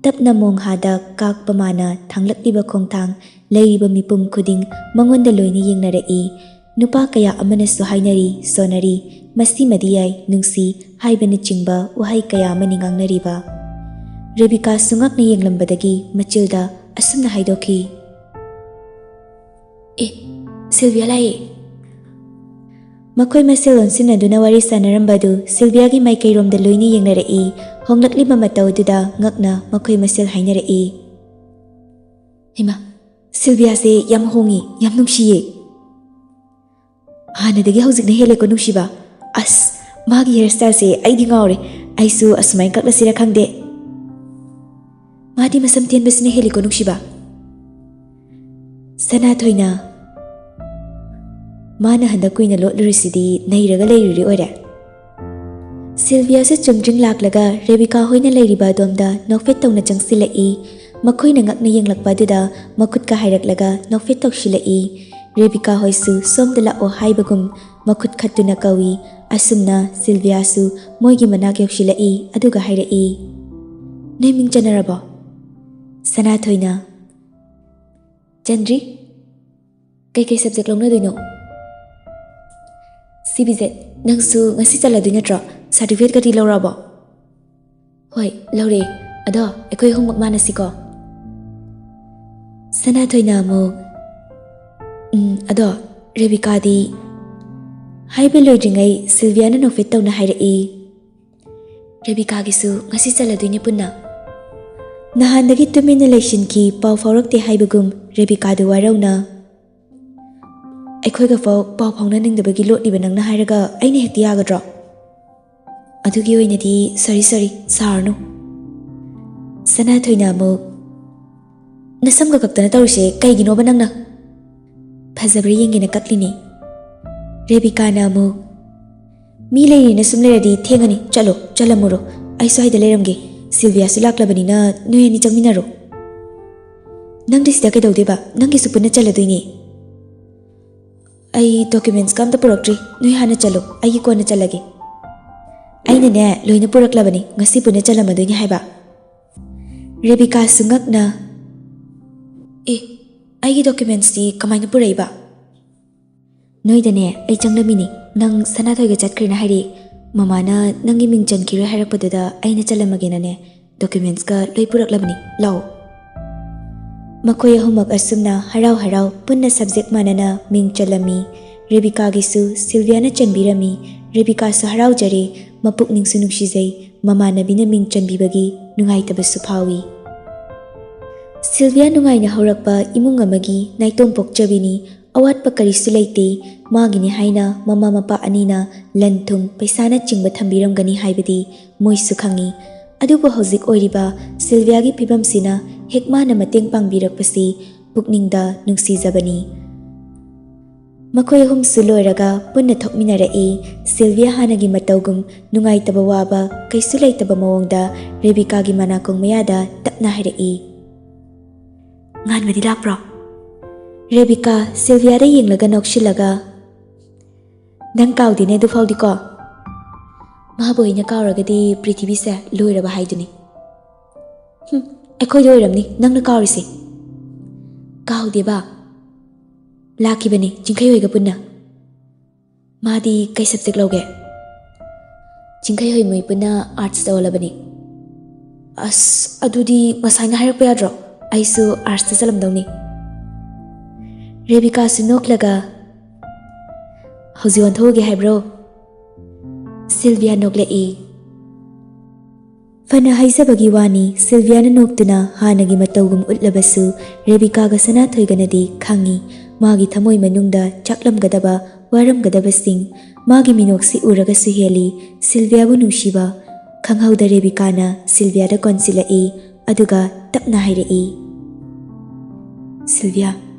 ꯇꯞꯅ ꯃꯣꯡꯍꯥꯗ ꯀꯥꯛꯄ ꯃꯥꯅ ꯊꯥꯡꯂꯛꯂꯤꯕ ꯈꯣꯡꯊꯥꯡ, ꯂꯩꯔꯤꯕ ꯃꯤꯄꯨꯝ ꯈꯨꯗꯤꯡ ꯃꯉꯣꯟꯗ ꯂꯣꯏꯅ ꯌꯦꯡꯅꯔꯛꯏ꯫ ꯅꯨꯄꯥ ꯀꯌꯥ ꯑꯃꯅꯁꯨ ꯍꯥꯏꯅꯔꯤ, ꯁꯣꯟꯅꯔꯤ, ꯃꯁꯤꯃꯗꯤ ꯌꯥꯏ, ꯅꯨꯡꯁꯤ ꯍꯥꯏꯕꯅꯆꯤꯡꯕ ꯋꯥꯍꯩ ꯀꯌꯥ ꯑꯃꯅꯤ ꯉꯥꯡꯅꯔꯤꯕ꯫ ꯔꯦꯕꯤꯀꯥ ꯁꯨꯉꯥꯛꯅ ꯌꯦꯡꯂꯝꯕꯗꯒꯤ ꯃꯆꯤꯜꯗ ꯑꯁꯨꯝꯅ ꯍꯥꯏꯗꯣꯛꯈꯤ, "ꯑꯦ, ꯁꯤꯜꯚꯤꯌꯥ ꯂꯥꯛꯑꯦ!" ꯃꯈꯣꯏ ꯃꯁꯦꯜ ꯑꯣꯟꯁꯤꯟꯅꯗꯨꯅ ꯋꯥꯔꯤ ꯁꯥꯟꯅꯔꯝꯕ ꯑꯗꯨ ꯁꯤꯜꯚꯤꯌꯥꯒꯤ ꯃꯥꯏꯀꯩꯔꯣꯝꯗ ꯂꯣꯏꯅ ꯌꯦꯡꯅꯔꯛꯏ꯫ ꯍꯣꯡꯂꯛꯂꯤꯕ ꯃꯇꯧ ꯑꯗꯨꯗ ꯉꯛꯅ ꯃꯈꯣꯏ ꯃꯁꯦꯜ ꯍꯥꯏꯅꯔꯛꯏ, "ꯍꯩꯃꯥ, ꯁꯤꯜꯚꯤꯌꯥꯁꯦ ꯌꯥꯝ ꯍꯣꯡꯉꯤ, ꯌꯥꯝ ꯅꯨꯡꯁꯤꯌꯦ꯫ ꯍꯥꯟꯅꯗꯒꯤ ꯍꯧꯖꯤꯛꯅ ꯍꯦꯜꯂꯦꯀꯣ ꯅꯨꯡꯁꯤꯕ꯫ ꯑꯁ, ꯃꯥꯒꯤ ꯍꯤꯌꯔ ꯁ꯭ꯇꯥꯏꯜꯁꯦ ꯑꯩꯗꯤ ꯉꯥꯎꯔꯦ꯫ ꯑꯩꯁꯨ ꯑꯁꯨꯃꯥꯏꯅ ꯀꯛꯂꯁꯤꯔ ꯈꯪꯗꯦ꯫ ꯃꯥꯗꯤ ꯃꯁꯝ ꯇꯦꯟꯕꯁꯤꯅ ꯍꯦꯜꯂꯤꯀꯣ ꯅꯨꯡꯁꯤꯕ꯫" ꯁꯅꯥꯊꯣꯏꯅ, "ꯃꯥꯅ ꯍꯟꯗꯛ ꯀꯨꯏꯅ ꯂꯣꯠꯂꯨꯔꯤꯁꯤꯗꯤ ꯅꯩꯔꯒ ꯂꯩꯔꯨꯔꯤ ꯑꯣꯏꯔꯦ꯫" ꯁꯤꯜꯚꯤꯌꯥꯁꯨ ꯆꯨꯝꯗ꯭ꯔꯤꯡ ꯂꯥꯛꯂꯒ ꯔꯦꯕꯤꯀꯥ ꯍꯣꯏꯅ ꯂꯩꯔꯤꯕ ꯑꯗꯣꯝꯗ ꯅꯣꯛꯐꯦꯠ ꯇꯧꯅ ꯆꯪꯁꯤꯜꯂꯛꯏ꯫ ꯃꯈꯣꯏꯅ ꯉꯛꯅ ꯌꯦꯡꯂꯛꯄ ꯑꯗꯨꯗ ꯃꯈꯨꯠꯀ ꯍꯥꯏꯔꯛꯂꯒ ꯅꯣꯛꯐꯦꯠ ꯇꯧꯁꯤꯜꯂꯛꯏ꯫ ꯔꯦꯕꯤꯀꯥ ꯍꯣꯏꯁꯨ ꯁꯣꯝꯗ ꯂꯥꯛꯑꯣ ꯍꯥꯏꯕꯒꯨꯝ ꯃꯈꯨꯠ ꯈꯠꯇꯨꯅ ꯀꯧꯏ꯫ ꯑꯁꯨꯝꯅ ꯁꯤꯜꯚꯤꯌꯥꯁꯨ ꯃꯣꯏꯒꯤ ꯃꯅꯥꯛ ꯌꯧꯁꯤꯜꯂꯛꯏ, ꯑꯗꯨꯒ ꯍꯥꯏꯔꯛꯏ, "ꯅꯣꯏ ꯃꯤꯡ ꯆꯟꯅꯔꯕꯣ?" ꯁꯅꯥꯊꯣꯏꯅ, "ꯆꯟꯗ꯭ꯔꯤ꯫ ꯀꯩꯀꯩ ꯁꯕꯖꯦꯛ ꯂꯧꯅꯗꯣꯏꯅꯣ?" "ꯁꯤ ꯕꯤ ꯖꯦꯠ, ꯅꯪꯁꯨ ꯉꯁꯤ ꯆꯜꯂꯗꯣꯏ ꯅꯠꯇ꯭ꯔꯣ? ꯁꯥꯔꯇꯤꯐꯤꯀꯦꯠꯀꯗꯤ ꯂꯧꯔꯛꯑꯕꯣ?" "ꯍꯣꯏ, ꯂꯧꯔꯦ꯫ ꯑꯗꯣ ꯑꯩꯈꯣꯏ ꯑꯍꯨꯝꯃꯛ ꯃꯥꯟꯅꯁꯤꯀꯣ?" ꯁꯅꯥꯊꯣꯏꯅ ꯑꯃꯨꯛ, "ꯎꯝ, ꯑꯗꯣ ꯔꯦꯕꯤꯀꯥꯗꯤ?" ꯍꯥꯏꯕ ꯂꯣꯏꯗ꯭ꯔꯤꯉꯩ ꯁꯤꯜꯚꯤꯌꯥꯅ ꯅꯣꯛꯐꯦꯠ ꯇꯧꯅ ꯍꯥꯏꯔꯛꯏ, "ꯔꯦꯕꯤꯀꯥꯒꯤꯁꯨ ꯉꯁꯤ ꯆꯜꯂꯗꯣꯏꯅꯦ ꯄꯨꯟꯅ꯫" ꯅꯍꯥꯟꯗꯒꯤ ꯇꯨꯃꯤꯟꯅ ꯂꯩꯁꯤꯟꯈꯤ, ꯄꯥꯎ ꯐꯥꯎꯔꯛꯇꯦ ꯍꯥꯏꯕꯒꯨꯝ ꯔꯦꯕꯤꯀꯥꯗꯨ ꯋꯥꯔꯧꯅ, "ꯑꯩꯈꯣꯏꯒ ꯐꯥꯎ ꯄꯥꯎ ꯐꯥꯎꯅꯅꯤꯡꯗꯕꯒꯤ ꯂꯣꯠꯂꯤꯕ ꯅꯪꯅ ꯍꯥꯏꯔꯒ ꯑꯩꯅ ꯍꯦꯛꯇ ꯌꯥꯒꯗ꯭ꯔꯣ?" "ꯑꯗꯨꯒꯤ ꯑꯣꯏꯅꯗꯤ ꯁꯣꯔꯤ, ꯁꯣꯔꯤ, ꯁꯥꯎꯔꯅꯨ꯫" ꯁꯅꯥꯊꯣꯏꯅ ꯑꯃꯨꯛ, "ꯅꯁꯝꯒ ꯀꯛꯇꯅ ꯇꯧꯔꯤꯁꯦ ꯀꯩꯒꯤꯅꯣꯕ ꯅꯪꯅ?" "ꯐꯖꯕ꯭ꯔꯥ ꯌꯦꯡꯒꯦꯅ ꯀꯛꯂꯤꯅꯦ꯫" ꯔꯦꯕꯤꯀꯥꯅ ꯑꯃꯨꯛ, "ꯃꯤ ꯂꯩꯔꯤꯅ ꯁꯨꯝ ꯂꯩꯔꯗꯤ ꯊꯦꯡꯉꯅꯤ, ꯆꯠꯂꯣ, ꯆꯜꯂꯝꯃꯨꯔꯣ꯫ ꯑꯩ ꯁ꯭ꯋꯥꯏꯗ ꯂꯩꯔꯝꯒꯦ꯫ ꯁꯤꯜꯚꯤꯌꯥꯁꯨ ꯂꯥꯛꯂꯕꯅꯤꯅ ꯅꯣꯏ ꯑꯅꯤ ꯆꯪꯃꯤꯟꯅꯔꯣ꯫" "ꯅꯪꯗꯤ ꯁꯤꯗ ꯀꯩꯗꯧꯗꯣꯏꯕ? ꯅꯪꯒꯤꯁꯨ ꯄꯨꯟꯅ ꯆꯜꯂꯗꯣꯏꯅꯦ꯫" "ꯑꯩ ꯗꯣꯀꯨꯃꯦꯟꯁꯀ ꯑꯝꯇ ꯄꯨꯔꯛꯇ꯭ꯔꯤ꯫ ꯅꯣꯏ ꯍꯥꯟꯅ ꯆꯠꯂꯣ, ꯑꯩꯒꯤ ꯀꯣꯟꯅ ꯆꯠꯂꯒꯦ꯫" "ꯑꯩꯅꯅꯦ, ꯂꯣꯏꯅ ꯄꯨꯔꯛꯂꯕꯅꯤ, ꯉꯁꯤ ꯄꯨꯟꯅ ꯆꯜꯂꯝꯃꯗꯣꯏꯅꯤ ꯍꯥꯏꯕ꯫" ꯔꯦꯕꯤꯀꯥꯁꯨ ꯉꯛꯅ, "ꯑꯦ, ꯑꯩꯒꯤ ꯗꯣꯀꯨꯃꯦꯟꯁꯇꯤ ꯀꯃꯥꯏꯅ ꯄꯨꯔꯛꯏꯕ?" "ꯅꯣꯏꯗꯅꯦ ꯑꯩ ꯆꯪꯂꯝꯃꯤꯅꯤ, ꯅꯪ ꯁꯅꯥꯊꯣꯏꯒ ꯆꯠꯈ꯭ꯔꯦꯅ ꯍꯥꯏꯔꯛꯏ꯫ ꯃꯃꯥꯅ ꯅꯪꯒꯤ ꯃꯤꯡ ꯆꯟꯈꯤꯔꯣꯏ ꯍꯥꯏꯔꯛꯄꯗꯨꯗ ꯑꯩꯅ ꯆꯜꯂꯝꯃꯒꯦꯅꯅꯦ ꯗꯣꯀꯨꯃꯦꯟꯁꯀ ꯂꯣꯏ ꯄꯨꯔꯛꯂꯕꯅꯤ, ꯂꯥꯛꯑꯣ꯫" ꯃꯈꯣꯏ ꯑꯍꯨꯝꯃꯛ ꯑꯁꯨꯝꯅ ꯍꯔꯥꯎ ꯍꯔꯥꯎ ꯄꯨꯟꯅ ꯁꯕꯖꯦꯛ ꯃꯥꯟꯅꯅ ꯃꯤꯡ ꯆꯜꯂꯝꯃꯤ꯫ ꯔꯦꯕꯤꯀꯥꯒꯤꯁꯨ ꯁꯤꯜꯚꯤꯌꯥꯅ ꯆꯟꯕꯤꯔꯝꯃꯤ꯫ ꯔꯦꯕꯤꯀꯥꯁꯨ ꯍꯔꯥꯎꯖꯔꯦ, ꯃꯄꯨꯛꯅꯤꯡꯁꯨ ꯅꯨꯡꯁꯤꯖꯩ, ꯃꯃꯥꯟꯅꯕꯤꯅ ꯃꯤꯡ ꯆꯟꯕꯤꯕꯒꯤ ꯅꯨꯡꯉꯥꯏꯇꯕꯁꯨ ꯐꯥꯎꯏ꯫ ꯁꯤꯜꯚꯤꯌꯥ ꯅꯨꯡꯉꯥꯏꯅ ꯍꯧꯔꯛꯄ ꯏꯃꯨꯡ ꯑꯃꯒꯤ ꯅꯥꯏꯇꯣꯝ ꯄꯣꯛꯆꯕꯤꯅꯤ꯫ ꯑꯋꯥꯠꯄ ꯀꯔꯤꯁꯨ ꯂꯩꯇꯦ꯫ ꯃꯥꯒꯤꯅꯤ ꯍꯥꯏꯅ ꯃꯃꯥ ꯃꯄꯥ ꯑꯅꯤꯅ ꯂꯟ ꯊꯨꯝ, ꯄꯩꯁꯥꯅꯆꯤꯡꯕ ꯊꯝꯕꯤꯔꯝꯒꯅꯤ ꯍꯥꯏꯕꯗꯤ ꯃꯣꯏꯁꯨ ꯈꯪꯏ꯫ ꯑꯗꯨꯕꯨ ꯍꯧꯖꯤꯛ ꯑꯣꯏꯔꯤꯕ ꯁꯤꯜꯚꯤꯌꯥꯒꯤ ꯐꯤꯕꯝꯁꯤꯅ ꯍꯦꯛ ꯃꯥꯅ ꯃꯇꯦꯡ ꯄꯥꯡꯕꯤꯔꯛꯄꯁꯤ ꯄꯨꯛꯅꯤꯡꯗ ꯅꯨꯡꯁꯤꯖꯕꯅꯤ꯫ ꯃꯈꯣꯏ ꯑꯍꯨꯝꯁꯨ ꯂꯣꯏꯔꯒ ꯄꯨꯟꯅ ꯊꯣꯛꯃꯤꯟꯅꯔꯛꯏ꯫ ꯁꯤꯜꯚꯤꯌꯥ ꯍꯥꯟꯅꯒꯤ ꯃꯇꯧꯒꯨꯝ ꯅꯨꯡꯉꯥꯏꯇꯕ ꯋꯥꯕ ꯀꯩꯁꯨ ꯂꯩꯇꯕ ꯃꯑꯣꯡꯗ ꯔꯦꯕꯤꯀꯥꯒꯤ ꯃꯅꯥꯀꯣꯡ ꯃꯌꯥꯗ ꯇꯞꯅ ꯍꯥꯏꯔꯛꯏ, "ꯉꯥꯟꯕꯗꯤ ꯂꯥꯛꯄ꯭ꯔꯣ?" ꯔꯦꯕꯤꯀꯥ ꯁꯤꯜꯚꯤꯌꯥꯗ ꯌꯦꯡꯂꯒ ꯅꯣꯛꯁꯤꯜꯂꯒ, "ꯅꯪ ꯀꯥꯎꯗꯦꯅꯦ ꯑꯗꯨꯐꯥꯎꯗꯤꯀꯣ꯫ ꯃꯥꯕꯨ ꯑꯩꯅ ꯀꯥꯎꯔꯒꯗꯤ ꯄ꯭ꯔꯤꯊꯤꯕꯤꯁꯦ ꯂꯣꯏꯔꯕ ꯍꯥꯏꯗꯨꯅꯤ꯫ ꯍꯨꯝ, ꯑꯩꯈꯣꯏꯗ ꯑꯣꯏꯔꯝꯅꯤ ꯅꯪꯅ ꯀꯥꯎꯔꯤꯁꯦ꯫ ꯀꯥꯎꯗꯦꯕ꯫ ꯂꯥꯛꯈꯤꯕꯅꯤ ꯆꯤꯡꯈꯩ ꯍꯣꯏꯒ ꯄꯨꯟꯅ꯫" "ꯃꯥꯗꯤ ꯀꯩ ꯁꯕꯖꯦꯛ ꯂꯧꯒꯦ?" "ꯆꯤꯡꯈꯩ ꯍꯣꯏ ꯃꯣꯏ ꯄꯨꯟꯅ ꯑꯥꯔꯠꯁꯇ ꯑꯣꯜꯂꯕꯅꯤ꯫" "ꯑꯁ, ꯑꯗꯨꯗꯤ ꯉꯁꯥꯏꯅ ꯍꯥꯏꯔꯛꯄ ꯌꯥꯗ꯭ꯔꯣ? ꯑꯩꯁꯨ ꯑꯥꯔꯠꯁꯇ ꯆꯠꯂꯝꯗꯧꯅꯤ꯫" ꯔꯦꯕꯤꯀꯥꯁꯨ ꯅꯣꯛꯂꯒ, "ꯍꯧꯖꯤꯛ ꯑꯣꯟꯊꯣꯛꯎꯒꯦ ꯍꯥꯏꯕ꯭ꯔꯣ?" ꯁꯤꯜꯚꯤꯌꯥ ꯅꯣꯛꯂꯛꯏ꯫ ꯐꯅ ꯍꯥꯏꯖꯕꯒꯤ ꯋꯥꯅꯤ, ꯁꯤꯜꯚꯤꯌꯥꯅ ꯅꯣꯛꯇꯨꯅ ꯍꯥꯟꯅꯒꯤ ꯃꯇꯧꯒꯨꯝ ꯎꯠꯂꯕꯁꯨ, ꯔꯦꯕꯤꯀꯥꯒ ꯁꯅꯥꯊꯣꯏꯒꯅꯗꯤ ꯈꯪꯏ, ꯃꯥꯒꯤ ꯊꯃꯣꯏ ꯃꯅꯨꯡꯗ ꯆꯥꯛꯂꯝꯒꯗꯕ, ꯋꯥꯔꯝꯒꯗꯕꯁꯤꯡ꯫ ꯃꯥꯒꯤ ꯃꯤꯅꯣꯛꯁꯤ ꯎꯔꯒꯁꯨ ꯍꯦꯜꯂꯤ ꯁꯤꯜꯚꯤꯌꯥꯕꯨ ꯅꯨꯡꯁꯤꯕ꯫ ꯈꯪꯍꯧꯗ ꯔꯦꯕꯤꯀꯥꯅ ꯁꯤꯜꯚꯤꯌꯥꯗ ꯀꯣꯟꯁꯤꯜꯂꯛꯏ, ꯑꯗꯨꯒ ꯇꯞꯅ ꯍꯥꯏꯔꯛꯏ, "ꯁꯤꯜꯚꯤꯌꯥ,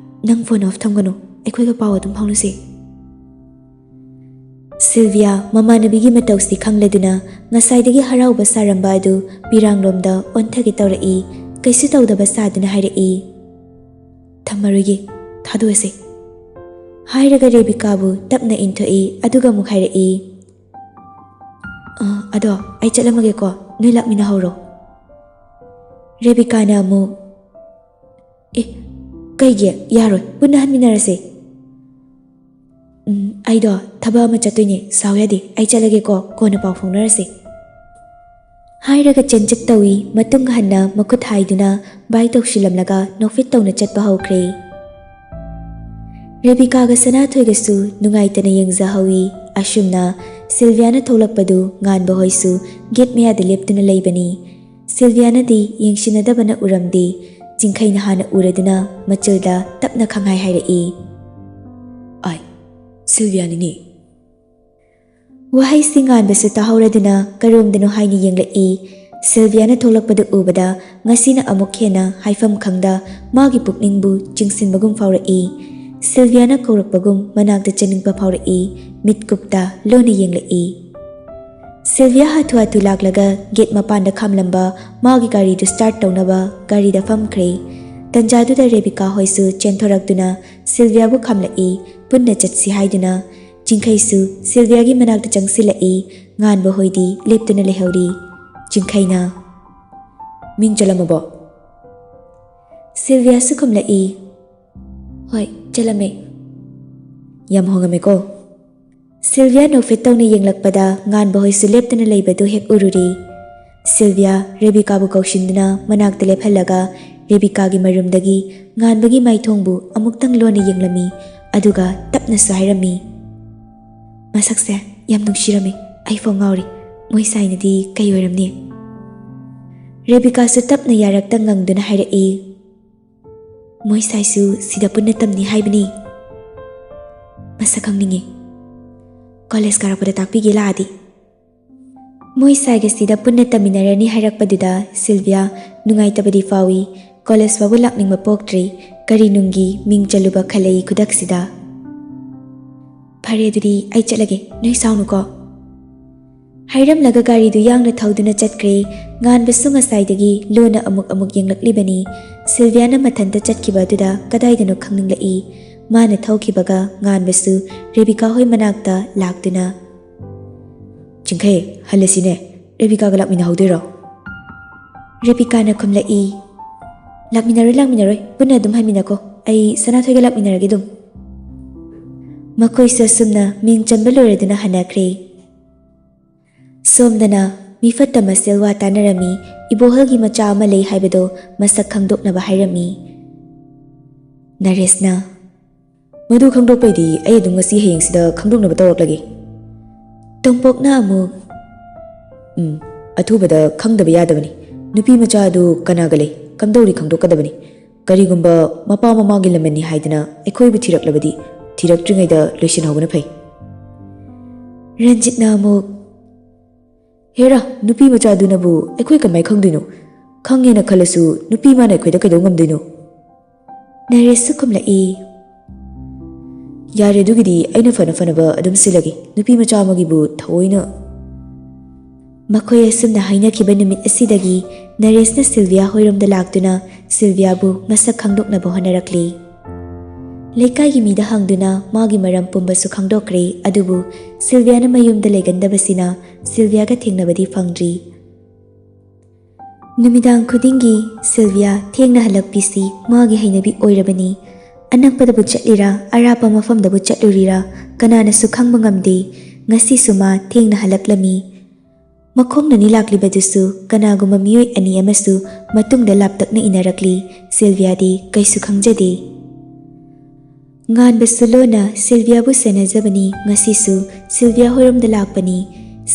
ꯅꯪ ꯐꯣꯟ ꯑꯣꯐ ꯊꯝꯒꯅꯨ, ꯑꯩꯈꯣꯏꯒ ꯄꯥꯎ ꯑꯗꯨꯝ ꯐꯥꯎꯅꯁꯤ꯫" ꯁꯤꯜꯚꯤꯌꯥ ꯃꯃꯥꯟꯅꯕꯤꯒꯤ ꯃꯇꯧꯁꯤ ꯈꯪꯂꯗꯨꯅ ꯉꯁꯥꯏꯗꯒꯤ ꯍꯔꯥꯎꯕ ꯁꯥꯔꯝꯕ ꯑꯗꯨ ꯄꯤꯔꯥꯡꯂꯣꯝꯗ ꯑꯣꯟꯊꯒꯦ ꯇꯧꯔꯛꯏ꯫ ꯀꯩꯁꯨ ꯇꯧꯗꯕ ꯁꯥꯗꯨꯅ ꯍꯥꯏꯔꯛꯏ, "ꯊꯝꯃꯔꯣꯏꯒꯦ, ꯊꯥꯗꯣꯛꯑꯁꯦ꯫" ꯍꯥꯏꯔꯒ ꯔꯦꯕꯤꯀꯥꯕꯨ ꯇꯞꯅ ꯏꯟꯊꯣꯛꯏ, ꯑꯗꯨꯒ ꯑꯃꯨꯛ ꯍꯥꯏꯔꯛꯏ, "ꯑ, ꯑꯗꯣ ꯑꯩ ꯆꯠꯂꯝꯃꯒꯦꯀꯣ, ꯅꯣꯏ ꯂꯥꯛꯃꯤꯟꯅꯍꯧꯔꯣ꯫" ꯔꯦꯕꯤꯀꯥꯅ ꯑꯃꯨꯛ, "ꯑꯦ, ꯀꯩꯒꯤ ꯌꯥꯔꯣꯏ? ꯄꯨꯟꯅ ꯍꯟꯃꯤꯟꯅꯔꯁꯦ꯫" "ꯎꯝ, ꯑꯩꯗꯣ ꯊꯕꯛ ꯑꯃ ꯆꯠꯇꯣꯏꯅꯦ, ꯁꯥꯎ ꯌꯥꯗꯦ, ꯑꯩ ꯆꯠꯂꯒꯦꯀꯣ, ꯀꯣꯟꯅ ꯄꯥꯎ ꯐꯥꯎꯅꯔꯁꯦ꯫" ꯍꯥꯏꯔꯒ ꯆꯦꯟꯆꯠ ꯇꯧꯏ꯫ ꯃꯇꯨꯡ ꯍꯟꯅ ꯃꯈꯨꯠ ꯍꯥꯏꯗꯨꯅ ꯕꯥꯏ ꯇꯧꯁꯤꯜꯂꯝꯂꯒ ꯅꯣꯛꯐꯦꯠ ꯇꯧꯅ ꯆꯠꯄ ꯍꯧꯈ꯭ꯔꯦ꯫ ꯔꯦꯕꯤꯀꯥꯒ ꯁꯅꯥꯊꯣꯏꯒꯁꯨ ꯅꯨꯡꯉꯥꯏꯇꯅ ꯌꯦꯡꯖꯍꯧꯏ꯫ ꯑꯁꯨꯝꯅ ꯁꯤꯜꯚꯤꯌꯥꯅ ꯊꯣꯛꯂꯛꯄꯗꯨ ꯉꯥꯟꯕ ꯍꯣꯏꯁꯨ ꯒꯦꯠ ꯃꯌꯥꯗ ꯂꯦꯞꯇꯨꯅ ꯂꯩꯕꯅꯤ꯫ ꯁꯤꯜꯚꯤꯌꯥꯅꯗꯤ ꯌꯦꯡꯁꯤꯟꯅꯗꯕꯅ ꯎꯔꯝꯗꯦ꯫ ꯆꯤꯡꯈꯩꯅ ꯍꯥꯟꯅ ꯎꯔꯗꯨꯅ ꯃꯆꯜꯗ ꯇꯞꯅ ꯈꯪꯍꯥꯏ ꯍꯥꯏꯔꯛꯏ, "ꯑꯥꯏ, ꯁꯤꯜꯚꯤꯌꯥꯅꯤꯅꯦ꯫" ꯋꯥꯍꯩꯁꯤ ꯉꯥꯟꯕꯁꯨ ꯇꯥꯍꯧꯔꯗꯨꯅ ꯀꯔꯣꯝꯗꯅꯣ ꯍꯥꯏꯅ ꯌꯦꯡꯂꯛꯏ꯫ ꯁꯤꯜꯚꯤꯌꯥꯅ ꯊꯣꯛꯂꯛꯄꯗꯨ ꯎꯕꯗ ꯉꯁꯤꯅ ꯑꯃꯨꯛ ꯍꯦꯟꯅ ꯍꯥꯏꯐꯝ ꯈꯪꯗ ꯃꯥꯒꯤ ꯄꯨꯛꯅꯤꯡꯕꯨ ꯆꯤꯡꯁꯤꯟꯕꯒꯨꯝ ꯐꯥꯎꯔꯛꯏ꯫ ꯁꯤꯜꯚꯤꯌꯥꯅ ꯀꯧꯔꯛꯄꯒꯨꯝ ꯃꯅꯥꯛꯇ ꯆꯪꯅꯤꯡꯕ ꯐꯥꯎꯔꯛꯏ꯫ ꯃꯤꯠ ꯀꯨꯞꯇ ꯂꯣꯟꯅ ꯌꯦꯡꯂꯛꯏ꯫ ꯁꯤꯜꯚꯤꯌꯥ ꯍꯥꯊꯨ ꯍꯥꯊꯨ ꯂꯥꯛꯂꯒ ꯒꯦꯠ ꯃꯄꯥꯟꯗ ꯈꯥꯝꯂꯝꯕ ꯃꯥꯒꯤ ꯒꯥꯔꯤꯗꯨ ꯁ꯭ꯇꯥꯔꯠ ꯇꯧꯅꯕ ꯒꯥꯔꯤꯗ ꯐꯝꯈ꯭ꯔꯦ꯫ ꯇꯟꯖꯥꯗꯨꯗ ꯔꯦꯕꯤꯀꯥ ꯍꯣꯏꯁꯨ ꯆꯦꯟꯊꯣꯔꯛꯇꯨꯅ ꯁꯤꯜꯚꯤꯌꯥꯕꯨ ꯈꯥꯝꯂꯛꯏ꯫ ꯄꯨꯟꯅ ꯆꯠꯁꯤ ꯍꯥꯏꯗꯨꯅ ꯆꯤꯡꯈꯩꯁꯨ ꯁꯤꯜꯚꯤꯌꯥꯒꯤ ꯃꯅꯥꯛꯇ ꯆꯪꯁꯤꯜꯂꯛꯏ꯫ ꯉꯥꯟꯕ ꯍꯣꯏꯗꯤ ꯂꯦꯞꯇꯨꯅ ꯂꯩꯍꯧꯔꯤ꯫ ꯆꯤꯡꯈꯩꯅ, "ꯃꯤꯡ ꯆꯜꯂꯝꯃꯕꯣ?" ꯁꯤꯜꯚꯤꯌꯥꯁꯨ ꯈꯨꯝꯂꯛꯏ, "ꯍꯣꯏ, ꯆꯜꯂꯝꯃꯦ꯫" "ꯌꯥꯝ ꯍꯣꯡꯉꯝꯃꯦꯀꯣ?" ꯁꯤꯜꯚꯤꯌꯥ ꯅꯣꯛꯐꯦꯠ ꯇꯧꯅ ꯌꯦꯡꯂꯛꯄꯗ ꯉꯥꯟꯕ ꯍꯣꯏꯁꯨ ꯂꯦꯞꯇꯅ ꯂꯩꯕꯗꯨ ꯍꯦꯛ ꯎꯔꯨꯔꯤ꯫ ꯁꯤꯜꯚꯤꯌꯥ ꯔꯦꯕꯤꯀꯥꯕꯨ ꯀꯧꯁꯤꯟꯗꯨꯅ ꯃꯅꯥꯛꯇ ꯂꯦꯞꯍꯜꯂꯒ ꯔꯦꯕꯤꯀꯥꯒꯤ ꯃꯔꯨꯝꯗꯒꯤ ꯉꯥꯟꯕꯒꯤ ꯃꯥꯏꯊꯣꯡꯕꯨ ꯑꯃꯨꯛꯇꯪ ꯂꯣꯟꯅ ꯌꯦꯡꯂꯝꯃꯤ, ꯑꯗꯨꯒ ꯇꯞꯅꯁꯨ ꯍꯥꯏꯔꯝꯃꯤ, "ꯃꯁꯛꯁꯦ ꯌꯥꯝ ꯅꯨꯡꯁꯤꯔꯝꯃꯤ, ꯑꯩꯐꯥꯎ ꯉꯥꯎꯔꯤ꯫ ꯃꯣꯏ ꯁꯥꯏꯅꯗꯤ ꯀꯩ ꯑꯣꯏꯔꯝꯅꯤ?" ꯔꯦꯕꯤꯀꯥꯁꯨ ꯇꯞꯅ ꯌꯥꯔꯛꯇ ꯉꯪꯗꯨꯅ ꯍꯥꯏꯔꯛꯏ, "ꯃꯣꯏ ꯁꯥꯏꯁꯨ ꯁꯤꯗ ꯄꯨꯟꯅ ꯇꯝꯅꯤ ꯍꯥꯏꯕꯅꯤ꯫ ꯃꯁꯛ ꯈꯪꯅꯤꯡꯉꯤ꯫ ꯀꯣꯂꯦꯖ ꯀꯥꯔꯛꯄꯗ ꯇꯥꯛꯄꯤꯒꯦ ꯂꯥꯛꯑꯗꯤ꯫" ꯃꯣꯏ ꯁꯥꯏꯒ ꯁꯤꯗ ꯄꯨꯟꯅ ꯇꯝꯃꯤꯟꯅꯔꯅꯤ ꯍꯥꯏꯔꯛꯄꯗꯨꯗ ꯁꯤꯜꯚꯤꯌꯥ ꯅꯨꯡꯉꯥꯏꯇꯕꯗꯤ ꯐꯥꯎꯏ꯫ ꯀꯣꯂꯦꯖ ꯐꯥꯎꯕ ꯂꯥꯛꯅꯤꯡꯕ ꯄꯣꯛꯇ꯭ꯔꯤ꯫ ꯀꯔꯤ ꯅꯨꯡꯒꯤ ꯃꯤꯡ ꯆꯜꯂꯨꯕ ꯈꯜꯂꯛꯏ ꯈꯨꯗꯛꯁꯤꯗ꯫ "ꯐꯔꯦ, ꯑꯗꯨꯗꯤ ꯑꯩ ꯆꯠꯂꯒꯦ, ꯅꯣꯏ ꯁꯥꯎꯅꯨꯀꯣ꯫" ꯍꯥꯏꯔꯝꯂꯒ ꯒꯥꯔꯤꯗꯨ ꯌꯥꯡꯅ ꯊꯧꯗꯨꯅ ꯆꯠꯈ꯭ꯔꯦ꯫ ꯉꯥꯟꯕꯁꯨ ꯉꯁꯥꯏꯗꯒꯤ ꯂꯣꯟꯅ ꯑꯃꯨꯛ ꯑꯃꯨꯛ ꯌꯦꯡꯂꯛꯂꯤꯕꯅꯤ꯫ ꯁꯤꯜꯚꯤꯌꯥꯅ ꯃꯊꯟꯇ ꯆꯠꯈꯤꯕ ꯑꯗꯨꯗ ꯀꯗꯥꯏꯗꯅꯣ ꯈꯪꯅꯤꯡꯂꯛꯏ꯫ ꯃꯥꯅ ꯊꯧꯈꯤꯕꯒ ꯉꯥꯟꯕꯁꯨ ꯔꯦꯕꯤꯀꯥ ꯍꯣꯏ ꯃꯅꯥꯛꯇ ꯂꯥꯛꯇꯨꯅ, "ꯆꯤꯡꯈꯩ, ꯍꯜꯂꯁꯤꯅꯦ꯫ ꯔꯦꯕꯤꯀꯥꯒ ꯂꯥꯛꯃꯤꯟꯅꯍꯧꯗꯣꯏꯔꯣ?" ꯔꯦꯕꯤꯀꯥꯅ ꯈꯨꯝꯂꯛꯏ, "ꯂꯥꯛꯃꯤꯟꯅꯔꯣꯏ, ꯂꯥꯛꯃꯤꯟꯅꯔꯣꯏ꯫ ꯄꯨꯟꯅ ꯑꯗꯨꯝ ꯍꯟꯃꯤꯟꯅꯀꯣ꯫ ꯑꯩ ꯁꯅꯥꯊꯣꯏꯒ ꯂꯥꯛꯃꯤꯟꯅꯔꯒꯦ ꯑꯗꯨꯝ꯫" ꯃꯈꯣꯏꯁꯨ ꯑꯁꯨꯝꯅ ꯃꯤꯡ ꯆꯟꯕ ꯂꯣꯏꯔꯗꯨꯅ ꯍꯟꯅꯈ꯭ꯔꯦ꯫ ꯁꯣꯝꯗꯅ ꯃꯤꯐꯠꯇ ꯃꯁꯦꯜ ꯋꯥ ꯇꯥꯅꯔꯝꯃꯤ꯫ ꯏꯕꯣꯍꯜꯒꯤ ꯃꯆꯥ ꯑꯃ ꯂꯩ ꯍꯥꯏꯕꯗꯣ ꯃꯁꯛ ꯈꯪꯗꯣꯛꯅꯕ ꯍꯥꯏꯔꯝꯃꯤ꯫ ꯅꯔꯦꯁꯅ, "ꯃꯗꯨ ꯈꯪꯗꯣꯛꯄꯩꯗꯤ ꯑꯩ ꯑꯗꯨꯝ ꯉꯁꯤ ꯍꯌꯦꯡꯁꯤꯗ ꯈꯪꯗꯣꯛꯅꯕ ꯇꯧꯔꯛꯂꯒꯦ꯫" ꯇꯣꯝꯄꯣꯛꯅ ꯑꯃꯨꯛ, "ꯎꯝ, ꯑꯊꯨꯕꯗ ꯈꯪꯗꯕ ꯌꯥꯗꯕꯅꯤ꯫ ꯅꯨꯄꯤ ꯃꯆꯥ ꯑꯗꯨ ꯀꯅꯥꯒ ꯂꯩ? ꯀꯝꯗꯧꯔꯤ ꯈꯪꯗꯣꯛꯀꯗꯕꯅꯤ꯫ ꯀꯔꯤꯒꯨꯝꯕ ꯃꯄꯥ ꯃꯃꯥꯒꯤ ꯂꯃꯟꯅꯤ ꯍꯥꯏꯗꯅ ꯑꯩꯈꯣꯏꯕꯨ ꯊꯤꯔꯛꯂꯕꯗꯤ ꯊꯤꯔꯛꯇ꯭ꯔꯤꯉꯩꯗ ꯂꯣꯏꯁꯤꯟꯍꯧꯕꯅ ꯐꯩ꯫" ꯔꯟꯖꯤꯠꯅ ꯑꯃꯨꯛ, "ꯍꯦꯔꯥ, ꯅꯨꯄꯤ ꯃꯆꯥꯗꯨꯅꯕꯨ ꯑꯩꯈꯣꯏ ꯀꯃꯥꯏ ꯈꯪꯗꯣꯏꯅꯣ? ꯈꯪꯉꯦꯅ ꯈꯜꯂꯁꯨ ꯅꯨꯄꯤ ꯃꯥꯅ ꯑꯩꯈꯣꯏꯗ ꯀꯩꯗꯧ ꯉꯝꯗꯣꯏꯅꯣ?" ꯅꯔꯦꯁꯁꯨ ꯈꯨꯝꯂꯛꯏ, "ꯌꯥꯔꯦ, ꯑꯗꯨꯒꯤꯗꯤ ꯑꯩꯅ ꯐꯅ ꯐꯅꯕ ꯑꯗꯨꯝ ꯁꯤꯜꯂꯒꯦ꯫ ꯅꯨꯄꯤ ꯃꯆꯥ ꯑꯃꯒꯤꯕꯨ ꯊꯑꯣꯏꯅ꯫" ꯃꯈꯣꯏ ꯑꯁꯨꯝꯅ ꯍꯥꯏꯅꯈꯤꯕ ꯅꯨꯃꯤꯠ ꯑꯁꯤꯗꯒꯤ ꯅꯔꯦꯁꯅ ꯁꯤꯜꯚꯤꯌꯥ ꯍꯣꯏꯔꯣꯝꯗ ꯂꯥꯛꯇꯨꯅ ꯁꯤꯜꯚꯤꯌꯥꯕꯨ ꯃꯁꯛ ꯈꯪꯗꯣꯛꯅꯕ ꯍꯣꯠꯅꯔꯛꯂꯤ꯫ ꯂꯩꯀꯥꯏꯒꯤ ꯃꯤꯗ ꯍꯪꯗꯨꯅ ꯃꯥꯒꯤ ꯃꯔꯝ ꯄꯨꯝꯕꯁꯨ ꯈꯪꯗꯣꯛꯈ꯭ꯔꯦ꯫ ꯑꯗꯨꯕꯨ ꯁꯤꯜꯚꯤꯌꯥꯅ ꯃꯌꯨꯝꯗ ꯂꯩꯒꯟꯗꯕꯁꯤꯅ ꯁꯤꯜꯚꯤꯌꯥꯒ ꯊꯦꯡꯅꯕꯗꯤ ꯐꯪꯗ꯭ꯔꯤ꯫ ꯅꯨꯃꯤꯗꯥꯡ ꯈꯨꯗꯤꯡꯒꯤ ꯁꯤꯜꯚꯤꯌꯥ ꯊꯦꯡꯅ ꯍꯜꯂꯛꯄꯤꯁꯤ ꯃꯥꯒꯤ ꯍꯩꯅꯕꯤ ꯑꯣꯏꯔꯕꯅꯤ꯫ ꯑꯅꯛꯄꯗꯕꯨ ꯆꯠꯂꯤꯔꯥ, ꯑꯔꯥꯞꯄ ꯃꯐꯝꯗꯕꯨ ꯆꯠꯂꯨꯔꯤꯔꯥ, ꯀꯅꯥꯅꯁꯨ ꯈꯪꯕ ꯉꯝꯗꯦ꯫ ꯉꯁꯤꯁꯨ ꯃꯥ ꯊꯦꯡꯅ ꯍꯜꯂꯛꯂꯝꯃꯤ꯫ ꯃꯈꯣꯡꯅꯅꯤ ꯂꯥꯛꯂꯤꯕꯗꯨꯁꯨ ꯀꯅꯥꯒꯨꯝꯕ ꯃꯤꯑꯣꯏ ꯑꯅꯤ ꯑꯃꯁꯨ ꯃꯇꯨꯡꯗ ꯂꯥꯞꯇꯛꯅ ꯏꯟꯅꯔꯛꯂꯤ꯫ ꯁꯤꯜꯚꯤꯌꯥꯗꯤ ꯀꯩꯁꯨ ꯈꯪꯖꯗꯦ꯫ ꯉꯥꯟꯕꯁꯨ ꯂꯣꯟꯅ ꯁꯤꯜꯚꯤꯌꯥꯕꯨ ꯁꯦꯟꯅꯖꯕꯅꯤ꯫ ꯉꯁꯤꯁꯨ ꯁꯤꯜꯚꯤꯌꯥ ꯍꯣꯏꯔꯣꯝꯗ ꯂꯥꯛꯄꯅꯤ꯫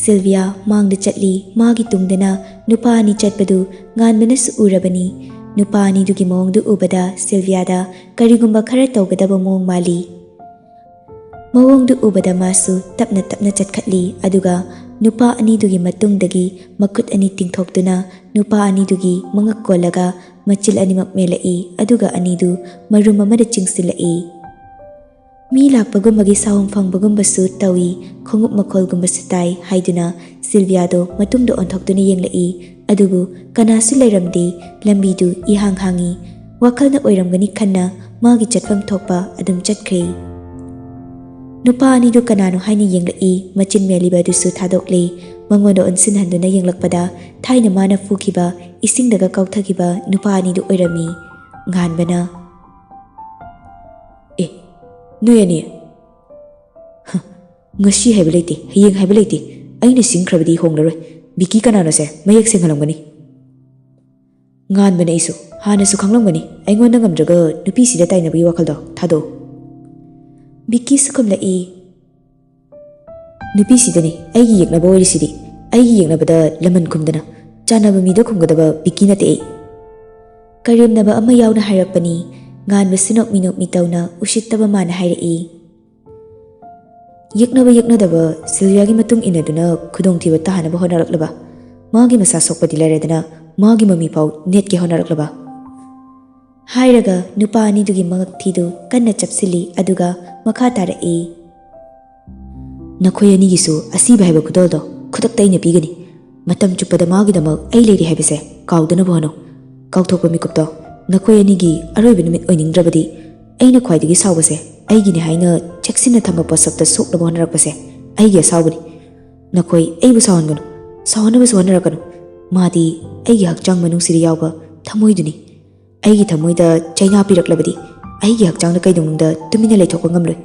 ꯁꯤꯜꯚꯤꯌꯥ ꯃꯥꯡꯗ ꯆꯠꯂꯤ꯫ ꯃꯥꯒꯤ ꯇꯨꯡꯗꯅ ꯅꯨꯄꯥ ꯑꯅꯤ ꯆꯠꯄꯗꯨ ꯉꯥꯟꯕꯅꯁꯨ ꯎꯔꯕꯅꯤ꯫ ꯅꯨꯄꯥ ꯑꯅꯤꯗꯨꯒꯤ ꯃꯑꯣꯡꯗꯨ ꯎꯕꯗ ꯁꯤꯜꯚꯤꯌꯥꯗ ꯀꯔꯤꯒꯨꯝꯕ ꯈꯔ ꯇꯧꯒꯗꯕ ꯃꯑꯣꯡ ꯃꯥꯜꯂꯤ꯫ ꯃꯑꯣꯡꯗꯨ ꯎꯕꯗ ꯃꯥꯁꯨ ꯇꯞꯅ ꯇꯞꯅ ꯆꯠꯈꯠꯂꯤ, ꯑꯗꯨꯒ ꯅꯨꯄꯥ ꯑꯅꯤꯗꯨꯒꯤ ꯃꯇꯨꯡꯗꯒꯤ ꯃꯈꯨꯠ ꯑꯅꯤ ꯇꯤꯡꯊꯣꯛꯇꯨꯅ ꯅꯨꯄꯥ ꯑꯅꯤꯗꯨꯒꯤ ꯃꯉꯛ ꯀꯣꯜꯂꯒ ꯃꯆꯤꯜ ꯑꯅꯤꯃꯛ ꯃꯦꯜꯂꯛꯏ, ꯑꯗꯨꯒ ꯑꯅꯤꯗꯨ ꯃꯔꯨꯝ ꯑꯃꯗ ꯆꯤꯡꯁꯤꯜꯂꯛꯏ꯫ ꯃꯤ ꯂꯥꯛꯄꯒꯨꯝꯕꯒꯤ ꯁꯥꯍꯨꯝ ꯐꯪꯕꯒꯨꯝꯕꯁꯨ ꯇꯧꯏ, ꯈꯣꯡꯎꯞ ꯃꯈꯣꯜꯒꯨꯝꯕꯁꯨ ꯇꯥꯏ ꯍꯥꯏꯗꯨꯅ ꯁꯤꯜꯚꯤꯌꯥꯗꯣ ꯃꯇꯨꯡꯗ ꯑꯣꯟꯊꯣꯛꯇꯨꯅ ꯌꯦꯡꯂꯛꯏ꯫ ꯑꯗꯨꯕꯨ ꯀꯅꯥꯁꯨ ꯂꯩꯔꯝꯗꯦ꯫ ꯂꯝꯕꯤꯗꯨ ꯏꯍꯥꯡ ꯍꯥꯡꯏ꯫ ꯋꯥꯈꯜꯅ ꯑꯣꯏꯔꯝꯒꯅꯤ ꯈꯟꯅ ꯃꯥꯒꯤ ꯆꯠꯐꯝ ꯊꯣꯛꯄ ꯑꯗꯨꯝ ꯆꯠꯈ꯭ꯔꯦ꯫ ꯅꯨꯄꯥ ꯑꯅꯤꯗꯨ ꯀꯅꯥꯅꯣ ꯍꯥꯏꯅ ꯌꯦꯡꯂꯛꯏ꯫ ꯃꯆꯤꯟ ꯃꯦꯜꯂꯤꯕ ꯑꯗꯨꯁꯨ ꯊꯥꯗꯣꯛꯂꯦ꯫ ꯃꯉꯣꯟꯗ ꯑꯣꯟꯁꯤꯟꯍꯟꯗꯨꯅ ꯌꯦꯡꯂꯛꯄꯗ ꯊꯥꯏꯅ ꯃꯥꯅ ꯐꯨꯈꯤꯕ, ꯏꯁꯤꯡꯗꯒ ꯀꯥꯎꯊꯈꯤꯕ ꯅꯨꯄꯥ ꯑꯅꯤꯗꯨ ꯑꯣꯏꯔꯝꯃꯤ꯫ ꯉꯥꯟꯕꯅ, "ꯑꯦ, ꯅꯣꯏ ꯑꯅꯤ? ꯍ, ꯉꯁꯤ ꯍꯥꯏꯕ ꯂꯩꯇꯦ, ꯍꯌꯦꯡ ꯍꯥꯏꯕ ꯂꯩꯇꯦ꯫ ꯑꯩꯅ ꯁꯤꯡꯈ꯭ꯔꯕꯗꯤ ꯍꯣꯡꯂꯔꯣꯏ꯫ ꯕꯤꯀꯤ ꯀꯅꯥꯅꯣꯁꯦ ꯃꯌꯦꯛ ꯁꯦꯡꯍꯜꯂꯝꯒꯅꯤ꯫" ꯉꯥꯟꯕꯅ ꯑꯩꯁꯨ ꯍꯥꯟꯅꯁꯨ ꯈꯪꯂꯝꯒꯅꯤ, ꯑꯩꯉꯣꯟꯗ ꯉꯝꯗ꯭ꯔꯒ ꯅꯨꯄꯤꯁꯤꯗ ꯇꯥꯏꯅꯕꯒꯤ ꯋꯥꯈꯜꯗꯣ ꯊꯥꯗꯣꯛꯎ꯫ ꯕꯤꯀꯤꯁꯨ ꯈꯨꯝꯂꯛꯏ, "ꯅꯨꯄꯤꯁꯤꯗꯅꯤ ꯑꯩꯒꯤ ꯌꯦꯛꯅꯕ ꯑꯣꯏꯔꯤꯁꯤꯗꯤ꯫ ꯑꯩꯒꯤ ꯌꯦꯛꯅꯕꯗ ꯂꯃꯟ ꯈꯨꯝꯗꯅ ꯆꯥꯟꯅꯕ ꯃꯤꯗ ꯈꯨꯝꯒꯗꯕ ꯕꯤꯀꯤ ꯅꯠꯇꯦ ꯑꯩ꯫" ꯀꯔꯦꯝꯅꯕ ꯑꯃ ꯌꯥꯎꯅ ꯍꯥꯏꯔꯛꯄꯅꯤ꯫ ꯉꯥꯟꯕꯁꯨ ꯅꯣꯛꯃꯤ ꯅꯣꯛꯃꯤ ꯇꯧꯅ ꯎꯁꯤꯠꯇꯕ ꯃꯥꯅ ꯍꯥꯏꯔꯛꯏ, "ꯌꯦꯛꯅꯕ ꯌꯦꯛꯅꯗꯕ ꯁꯤꯜꯚꯤꯌꯥꯒꯤ ꯃꯇꯨꯡ ꯏꯟꯅꯗꯨꯅ ꯈꯨꯗꯣꯡꯊꯤꯕ ꯇꯥꯍꯟꯅꯕ ꯍꯣꯠꯅꯔꯛꯂꯕ? ꯃꯥꯒꯤ ꯃꯁꯥ ꯁꯣꯛꯄꯗꯤ ꯂꯩꯔꯦꯗꯅ, ꯃꯥꯒꯤ ꯃꯃꯤ ꯐꯥꯎ ꯅꯦꯠꯀꯦ ꯍꯣꯠꯅꯔꯛꯂꯕ?" ꯍꯥꯏꯔꯒ ꯅꯨꯄꯥ ꯑꯅꯤꯗꯨꯒꯤ ꯃꯉꯛ ꯊꯤꯗꯨ ꯀꯟꯅ ꯆꯞꯁꯤꯜꯂꯤ, ꯑꯗꯨꯒ ꯃꯈꯥ ꯇꯥꯔꯛꯏ꯫ "ꯅꯈꯣꯏ ꯑꯅꯤꯒꯤꯁꯨ ꯑꯁꯤꯕ ꯍꯥꯏꯕ ꯈꯨꯗꯣꯜꯗꯣ ꯈꯨꯗꯛꯇ ꯑꯩꯅ ꯄꯤꯒꯅꯤ꯫ ꯃꯇꯝ ꯆꯨꯞꯄꯗ ꯃꯥꯒꯤꯗꯃꯛ ꯑꯩ ꯂꯩꯔꯤ ꯍꯥꯏꯕꯁꯦ ꯀꯥꯎꯗꯅꯕ ꯍꯣꯠꯅꯧ꯫ ꯀꯥꯎꯊꯣꯛꯄ ꯃꯤꯀꯨꯞꯇꯣ ꯅꯈꯣꯏ ꯑꯅꯤꯒꯤ ꯑꯔꯣꯏꯕ ꯅꯨꯃꯤꯠ ꯑꯣꯏꯅꯤꯡꯗ꯭ꯔꯕꯗꯤ, ꯑꯩꯅ ꯈ꯭ꯋꯥꯏꯗꯒꯤ ꯁꯥꯎꯕꯁꯦ ꯑꯩꯒꯤꯅꯤ ꯍꯥꯏꯅ ꯆꯦꯛꯁꯤꯟꯅ ꯊꯝꯕ ꯄꯣꯠꯁꯛꯇ ꯁꯣꯛꯅꯕ ꯍꯣꯠꯅꯔꯛꯄꯁꯦ ꯑꯩꯒꯤ ꯑꯁꯥꯎꯕꯅꯤ꯫ ꯅꯈꯣꯏ ꯑꯩꯕꯨ ꯁꯥꯎꯍꯟꯒꯅꯨ, ꯁꯥꯎꯍꯟꯅꯕꯁꯨ ꯍꯣꯠꯅꯔꯛꯀꯅꯨ꯫ ꯃꯥꯗꯤ ꯑꯩꯒꯤ ꯍꯛꯆꯥꯡ ꯃꯅꯨꯡꯁꯤꯗ ꯌꯥꯎꯕ ꯊꯃꯣꯏꯗꯨꯅꯤ꯫ ꯑꯩꯒꯤ ꯊꯃꯣꯏꯗ ꯆꯩꯅꯥ ꯄꯤꯔꯛꯂꯕꯗꯤ, ꯑꯩꯒꯤ ꯍꯛꯆꯥꯡꯗ ꯀꯩꯗꯧꯅꯨꯡꯗ ꯇꯨꯃꯤꯟꯅ ꯂꯩꯊꯣꯛꯄ ꯉꯝꯂꯣꯏ꯫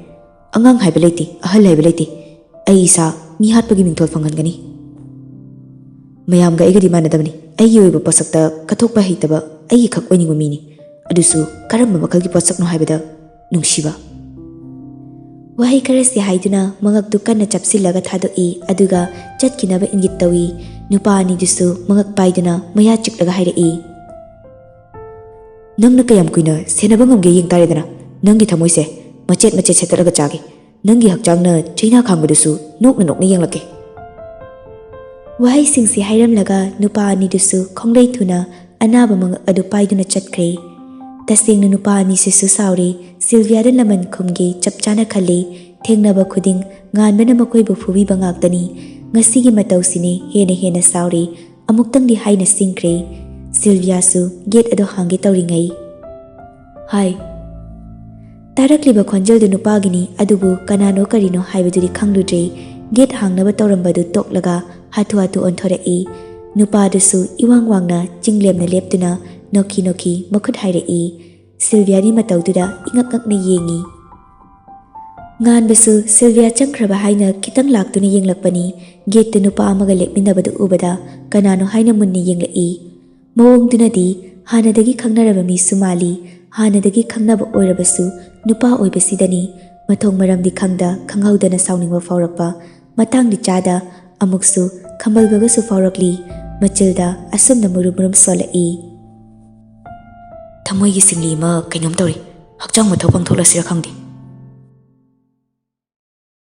ꯑꯉꯥꯡ ꯍꯥꯏꯕ ꯂꯩꯇꯦ, ꯑꯍꯜ ꯍꯥꯏꯕ ꯂꯩꯇꯦ꯫ ꯑꯩ ꯏꯁꯥ ꯃꯤ ꯍꯥꯠꯄꯒꯤ ꯃꯤꯡꯊꯣꯜ ꯐꯪꯍꯟꯒꯅꯤ꯫ ꯃꯌꯥꯝꯒ ꯑꯩꯒꯗꯤ ꯃꯥꯟꯅꯗꯕꯅꯤ꯫ ꯑꯩꯒꯤ ꯑꯣꯏꯕ ꯄꯣꯠꯁꯛꯇ ꯀꯠꯊꯣꯛꯄ ꯍꯩꯇꯕ ꯑꯩꯒꯤ ꯈꯛ ꯑꯣꯏꯅꯤꯡꯕ ꯃꯤꯅꯤ꯫ ꯑꯗꯨꯁꯨ ꯀꯔꯝꯕ ꯃꯈꯜꯒꯤ ꯄꯣꯠꯁꯛꯅꯣ ꯍꯥꯏꯕꯗ ꯅꯨꯡꯁꯤꯕ"꯫ ꯋꯥꯍꯩ ꯈꯔꯁꯤ ꯍꯥꯏꯗꯨꯅ ꯃꯉꯛꯇꯨ ꯀꯟꯅ ꯆꯞꯁꯤꯜꯂꯒ ꯊꯥꯗꯣꯛꯏ, ꯑꯗꯨꯒ ꯆꯠꯈꯤꯅꯕ ꯏꯪꯒꯤꯠ ꯇꯧꯏ꯫ ꯅꯨꯄꯥ ꯑꯅꯤꯗꯨꯁꯨ ꯃꯉꯛ ꯄꯥꯏꯗꯨꯅ ꯃꯌꯥ ꯆꯤꯛꯂꯒ ꯍꯥꯏꯔꯛꯏ, "ꯅꯪꯅ ꯀꯌꯥꯝ ꯀꯨꯏꯅ ꯁꯦꯟꯅꯕ ꯉꯝꯒꯦ ꯌꯦꯡ ꯇꯥꯔꯦꯗꯅ꯫ ꯅꯪꯒꯤ ꯊꯃꯣꯏꯁꯦ ꯃꯆꯦꯠ ꯃꯆꯦꯠ ꯁꯦꯠꯇꯠꯂꯒ ꯆꯥꯒꯦ꯫ ꯅꯪꯒꯤ ꯍꯛꯆꯥꯡꯅ ꯆꯩꯅꯥ ꯈꯥꯡꯕꯗꯨꯁꯨ ꯅꯣꯛꯅ ꯅꯣꯛꯅ ꯌꯦꯡꯂꯛꯀꯦ"꯫ ꯋꯥꯍꯩꯁꯤꯡꯁꯤ ꯍꯥꯏꯔꯝꯂꯒ ꯅꯨꯄꯥ ꯑꯅꯤꯗꯨꯁꯨ ꯈꯣꯡꯂꯩ ꯊꯨꯅ ꯑꯅꯥꯕ ꯃꯉꯛ ꯑꯗꯨ ꯄꯥꯏꯗꯨꯅ ꯆꯠꯈ꯭ꯔꯦ꯫ ꯇꯁꯦꯡꯅ ꯅꯨꯄꯥ ꯑꯅꯤꯁꯤꯁꯨ ꯁꯥꯎꯔꯤ꯫ ꯁꯤꯜꯚꯤꯌꯥꯗ ꯂꯃꯟ ꯈꯨꯝꯒꯦ ꯆꯞ ꯆꯥꯅ ꯈꯜꯂꯤ꯫ ꯊꯦꯡꯅꯕ ꯈꯨꯗꯤꯡ ꯉꯥꯟꯕꯅ ꯃꯈꯣꯏꯕꯨ ꯐꯨꯕꯤꯕ ꯉꯥꯛꯇꯅꯤ꯫ ꯉꯁꯤꯒꯤ ꯃꯇꯧꯁꯤꯅꯤ ꯍꯦꯟꯅ ꯍꯦꯟꯅ ꯁꯥꯎꯔꯤ꯫ ꯑꯃꯨꯛꯇꯪꯗꯤ ꯍꯥꯏꯅ ꯁꯤꯡꯈ꯭ꯔꯦ꯫ ꯁꯤꯜꯚꯤꯌꯥꯁꯨ ꯒꯦꯠ ꯑꯗꯨ ꯍꯥꯡꯒꯦ ꯇꯧꯔꯤꯉꯩ, "ꯍꯥꯏ!" ꯇꯥꯔꯛꯂꯤꯕ ꯈꯣꯟꯖꯦꯜꯗꯨ ꯅꯨꯄꯥꯒꯤꯅꯤ, ꯑꯗꯨꯕꯨ ꯀꯅꯥꯅꯣ ꯀꯔꯤꯅꯣ ꯍꯥꯏꯕꯗꯨꯗꯤ ꯈꯪꯂꯨꯗ꯭ꯔꯦ꯫ ꯒꯦꯠ ꯍꯥꯡꯅꯕ ꯇꯧꯔꯝꯕꯗꯨ ꯇꯣꯛꯂꯒ ꯍꯥꯊꯨ ꯍꯥꯊꯨ ꯑꯣꯟꯊꯣꯔꯛꯏ꯫ ꯅꯨꯄꯥꯗꯨꯁꯨ ꯏꯋꯥꯡ ꯋꯥꯡꯅ ꯆꯤꯡꯂꯦꯝꯅ ꯂꯦꯞꯇꯨꯅ ꯅꯣꯛꯈꯤ ꯅꯣꯛꯈꯤ ꯃꯈꯨꯠ ꯍꯥꯏꯔꯛꯏ꯫ ꯁꯤꯜꯚꯤꯌꯥꯗꯤ ꯃꯇꯧꯗꯨꯗ ꯏꯉꯛ ꯉꯛꯅ ꯌꯦꯡꯉꯤ꯫ ꯉꯥꯟꯕꯁꯨ ꯁꯤꯜꯚꯤꯌꯥ ꯆꯪꯈ꯭ꯔꯕ ꯍꯥꯏꯅ ꯈꯤꯇꯪ ꯂꯥꯛꯇꯨꯅ ꯌꯦꯡꯂꯛꯄꯅꯤ꯫ ꯒꯦꯠꯇ ꯅꯨꯄꯥ ꯑꯃꯒ ꯂꯦꯞꯃꯤꯟꯅꯕꯗꯨ ꯎꯕꯗ ꯀꯅꯥꯅꯣ ꯍꯥꯏꯅ ꯃꯨꯟꯅ ꯌꯦꯡꯂꯛꯏ꯫ ꯃꯑꯣꯡꯗꯨꯅꯗꯤ ꯍꯥꯟꯅꯗꯒꯤ ꯈꯪꯅꯔꯕ ꯃꯤꯁꯨ ꯃꯥꯜꯂꯤ꯫ ꯍꯥꯟꯅꯗꯒꯤ ꯈꯪꯅꯕ ꯑꯣꯏꯔꯕꯁꯨ ꯅꯨꯄꯥ ꯑꯣꯏꯕꯁꯤꯗꯅꯤ ꯃꯊꯣꯡ ꯃꯔꯝꯗꯤ ꯈꯪꯗ ꯈꯪꯍꯧꯗꯅ ꯁꯥꯎꯅꯤꯡꯕ ꯐꯥꯎꯔꯛꯄ꯫ ꯃꯇꯥꯡꯗꯤ ꯆꯥꯗ ꯑꯃꯨꯛꯁꯨ ꯈꯝꯕꯜꯕꯒꯁꯨ ꯐꯥꯎꯔꯛꯂꯤ꯫ ꯃꯆꯤꯜꯗ ꯑꯁꯨꯝꯅ ꯃꯨꯔꯨꯝ ꯃꯨꯔꯨꯝ ꯁꯣꯜꯂꯛꯏ꯫ "ꯊꯃꯣꯏꯒꯤ ꯁꯤꯡꯂꯤ ꯑꯃ ꯀꯩꯅꯣꯝ ꯇꯧꯔꯤ꯫ ꯍꯛꯆꯥꯡ ꯃꯊꯧ ꯄꯥꯡꯊꯣꯛꯂꯁꯤꯔ ꯈꯪꯗꯦ꯫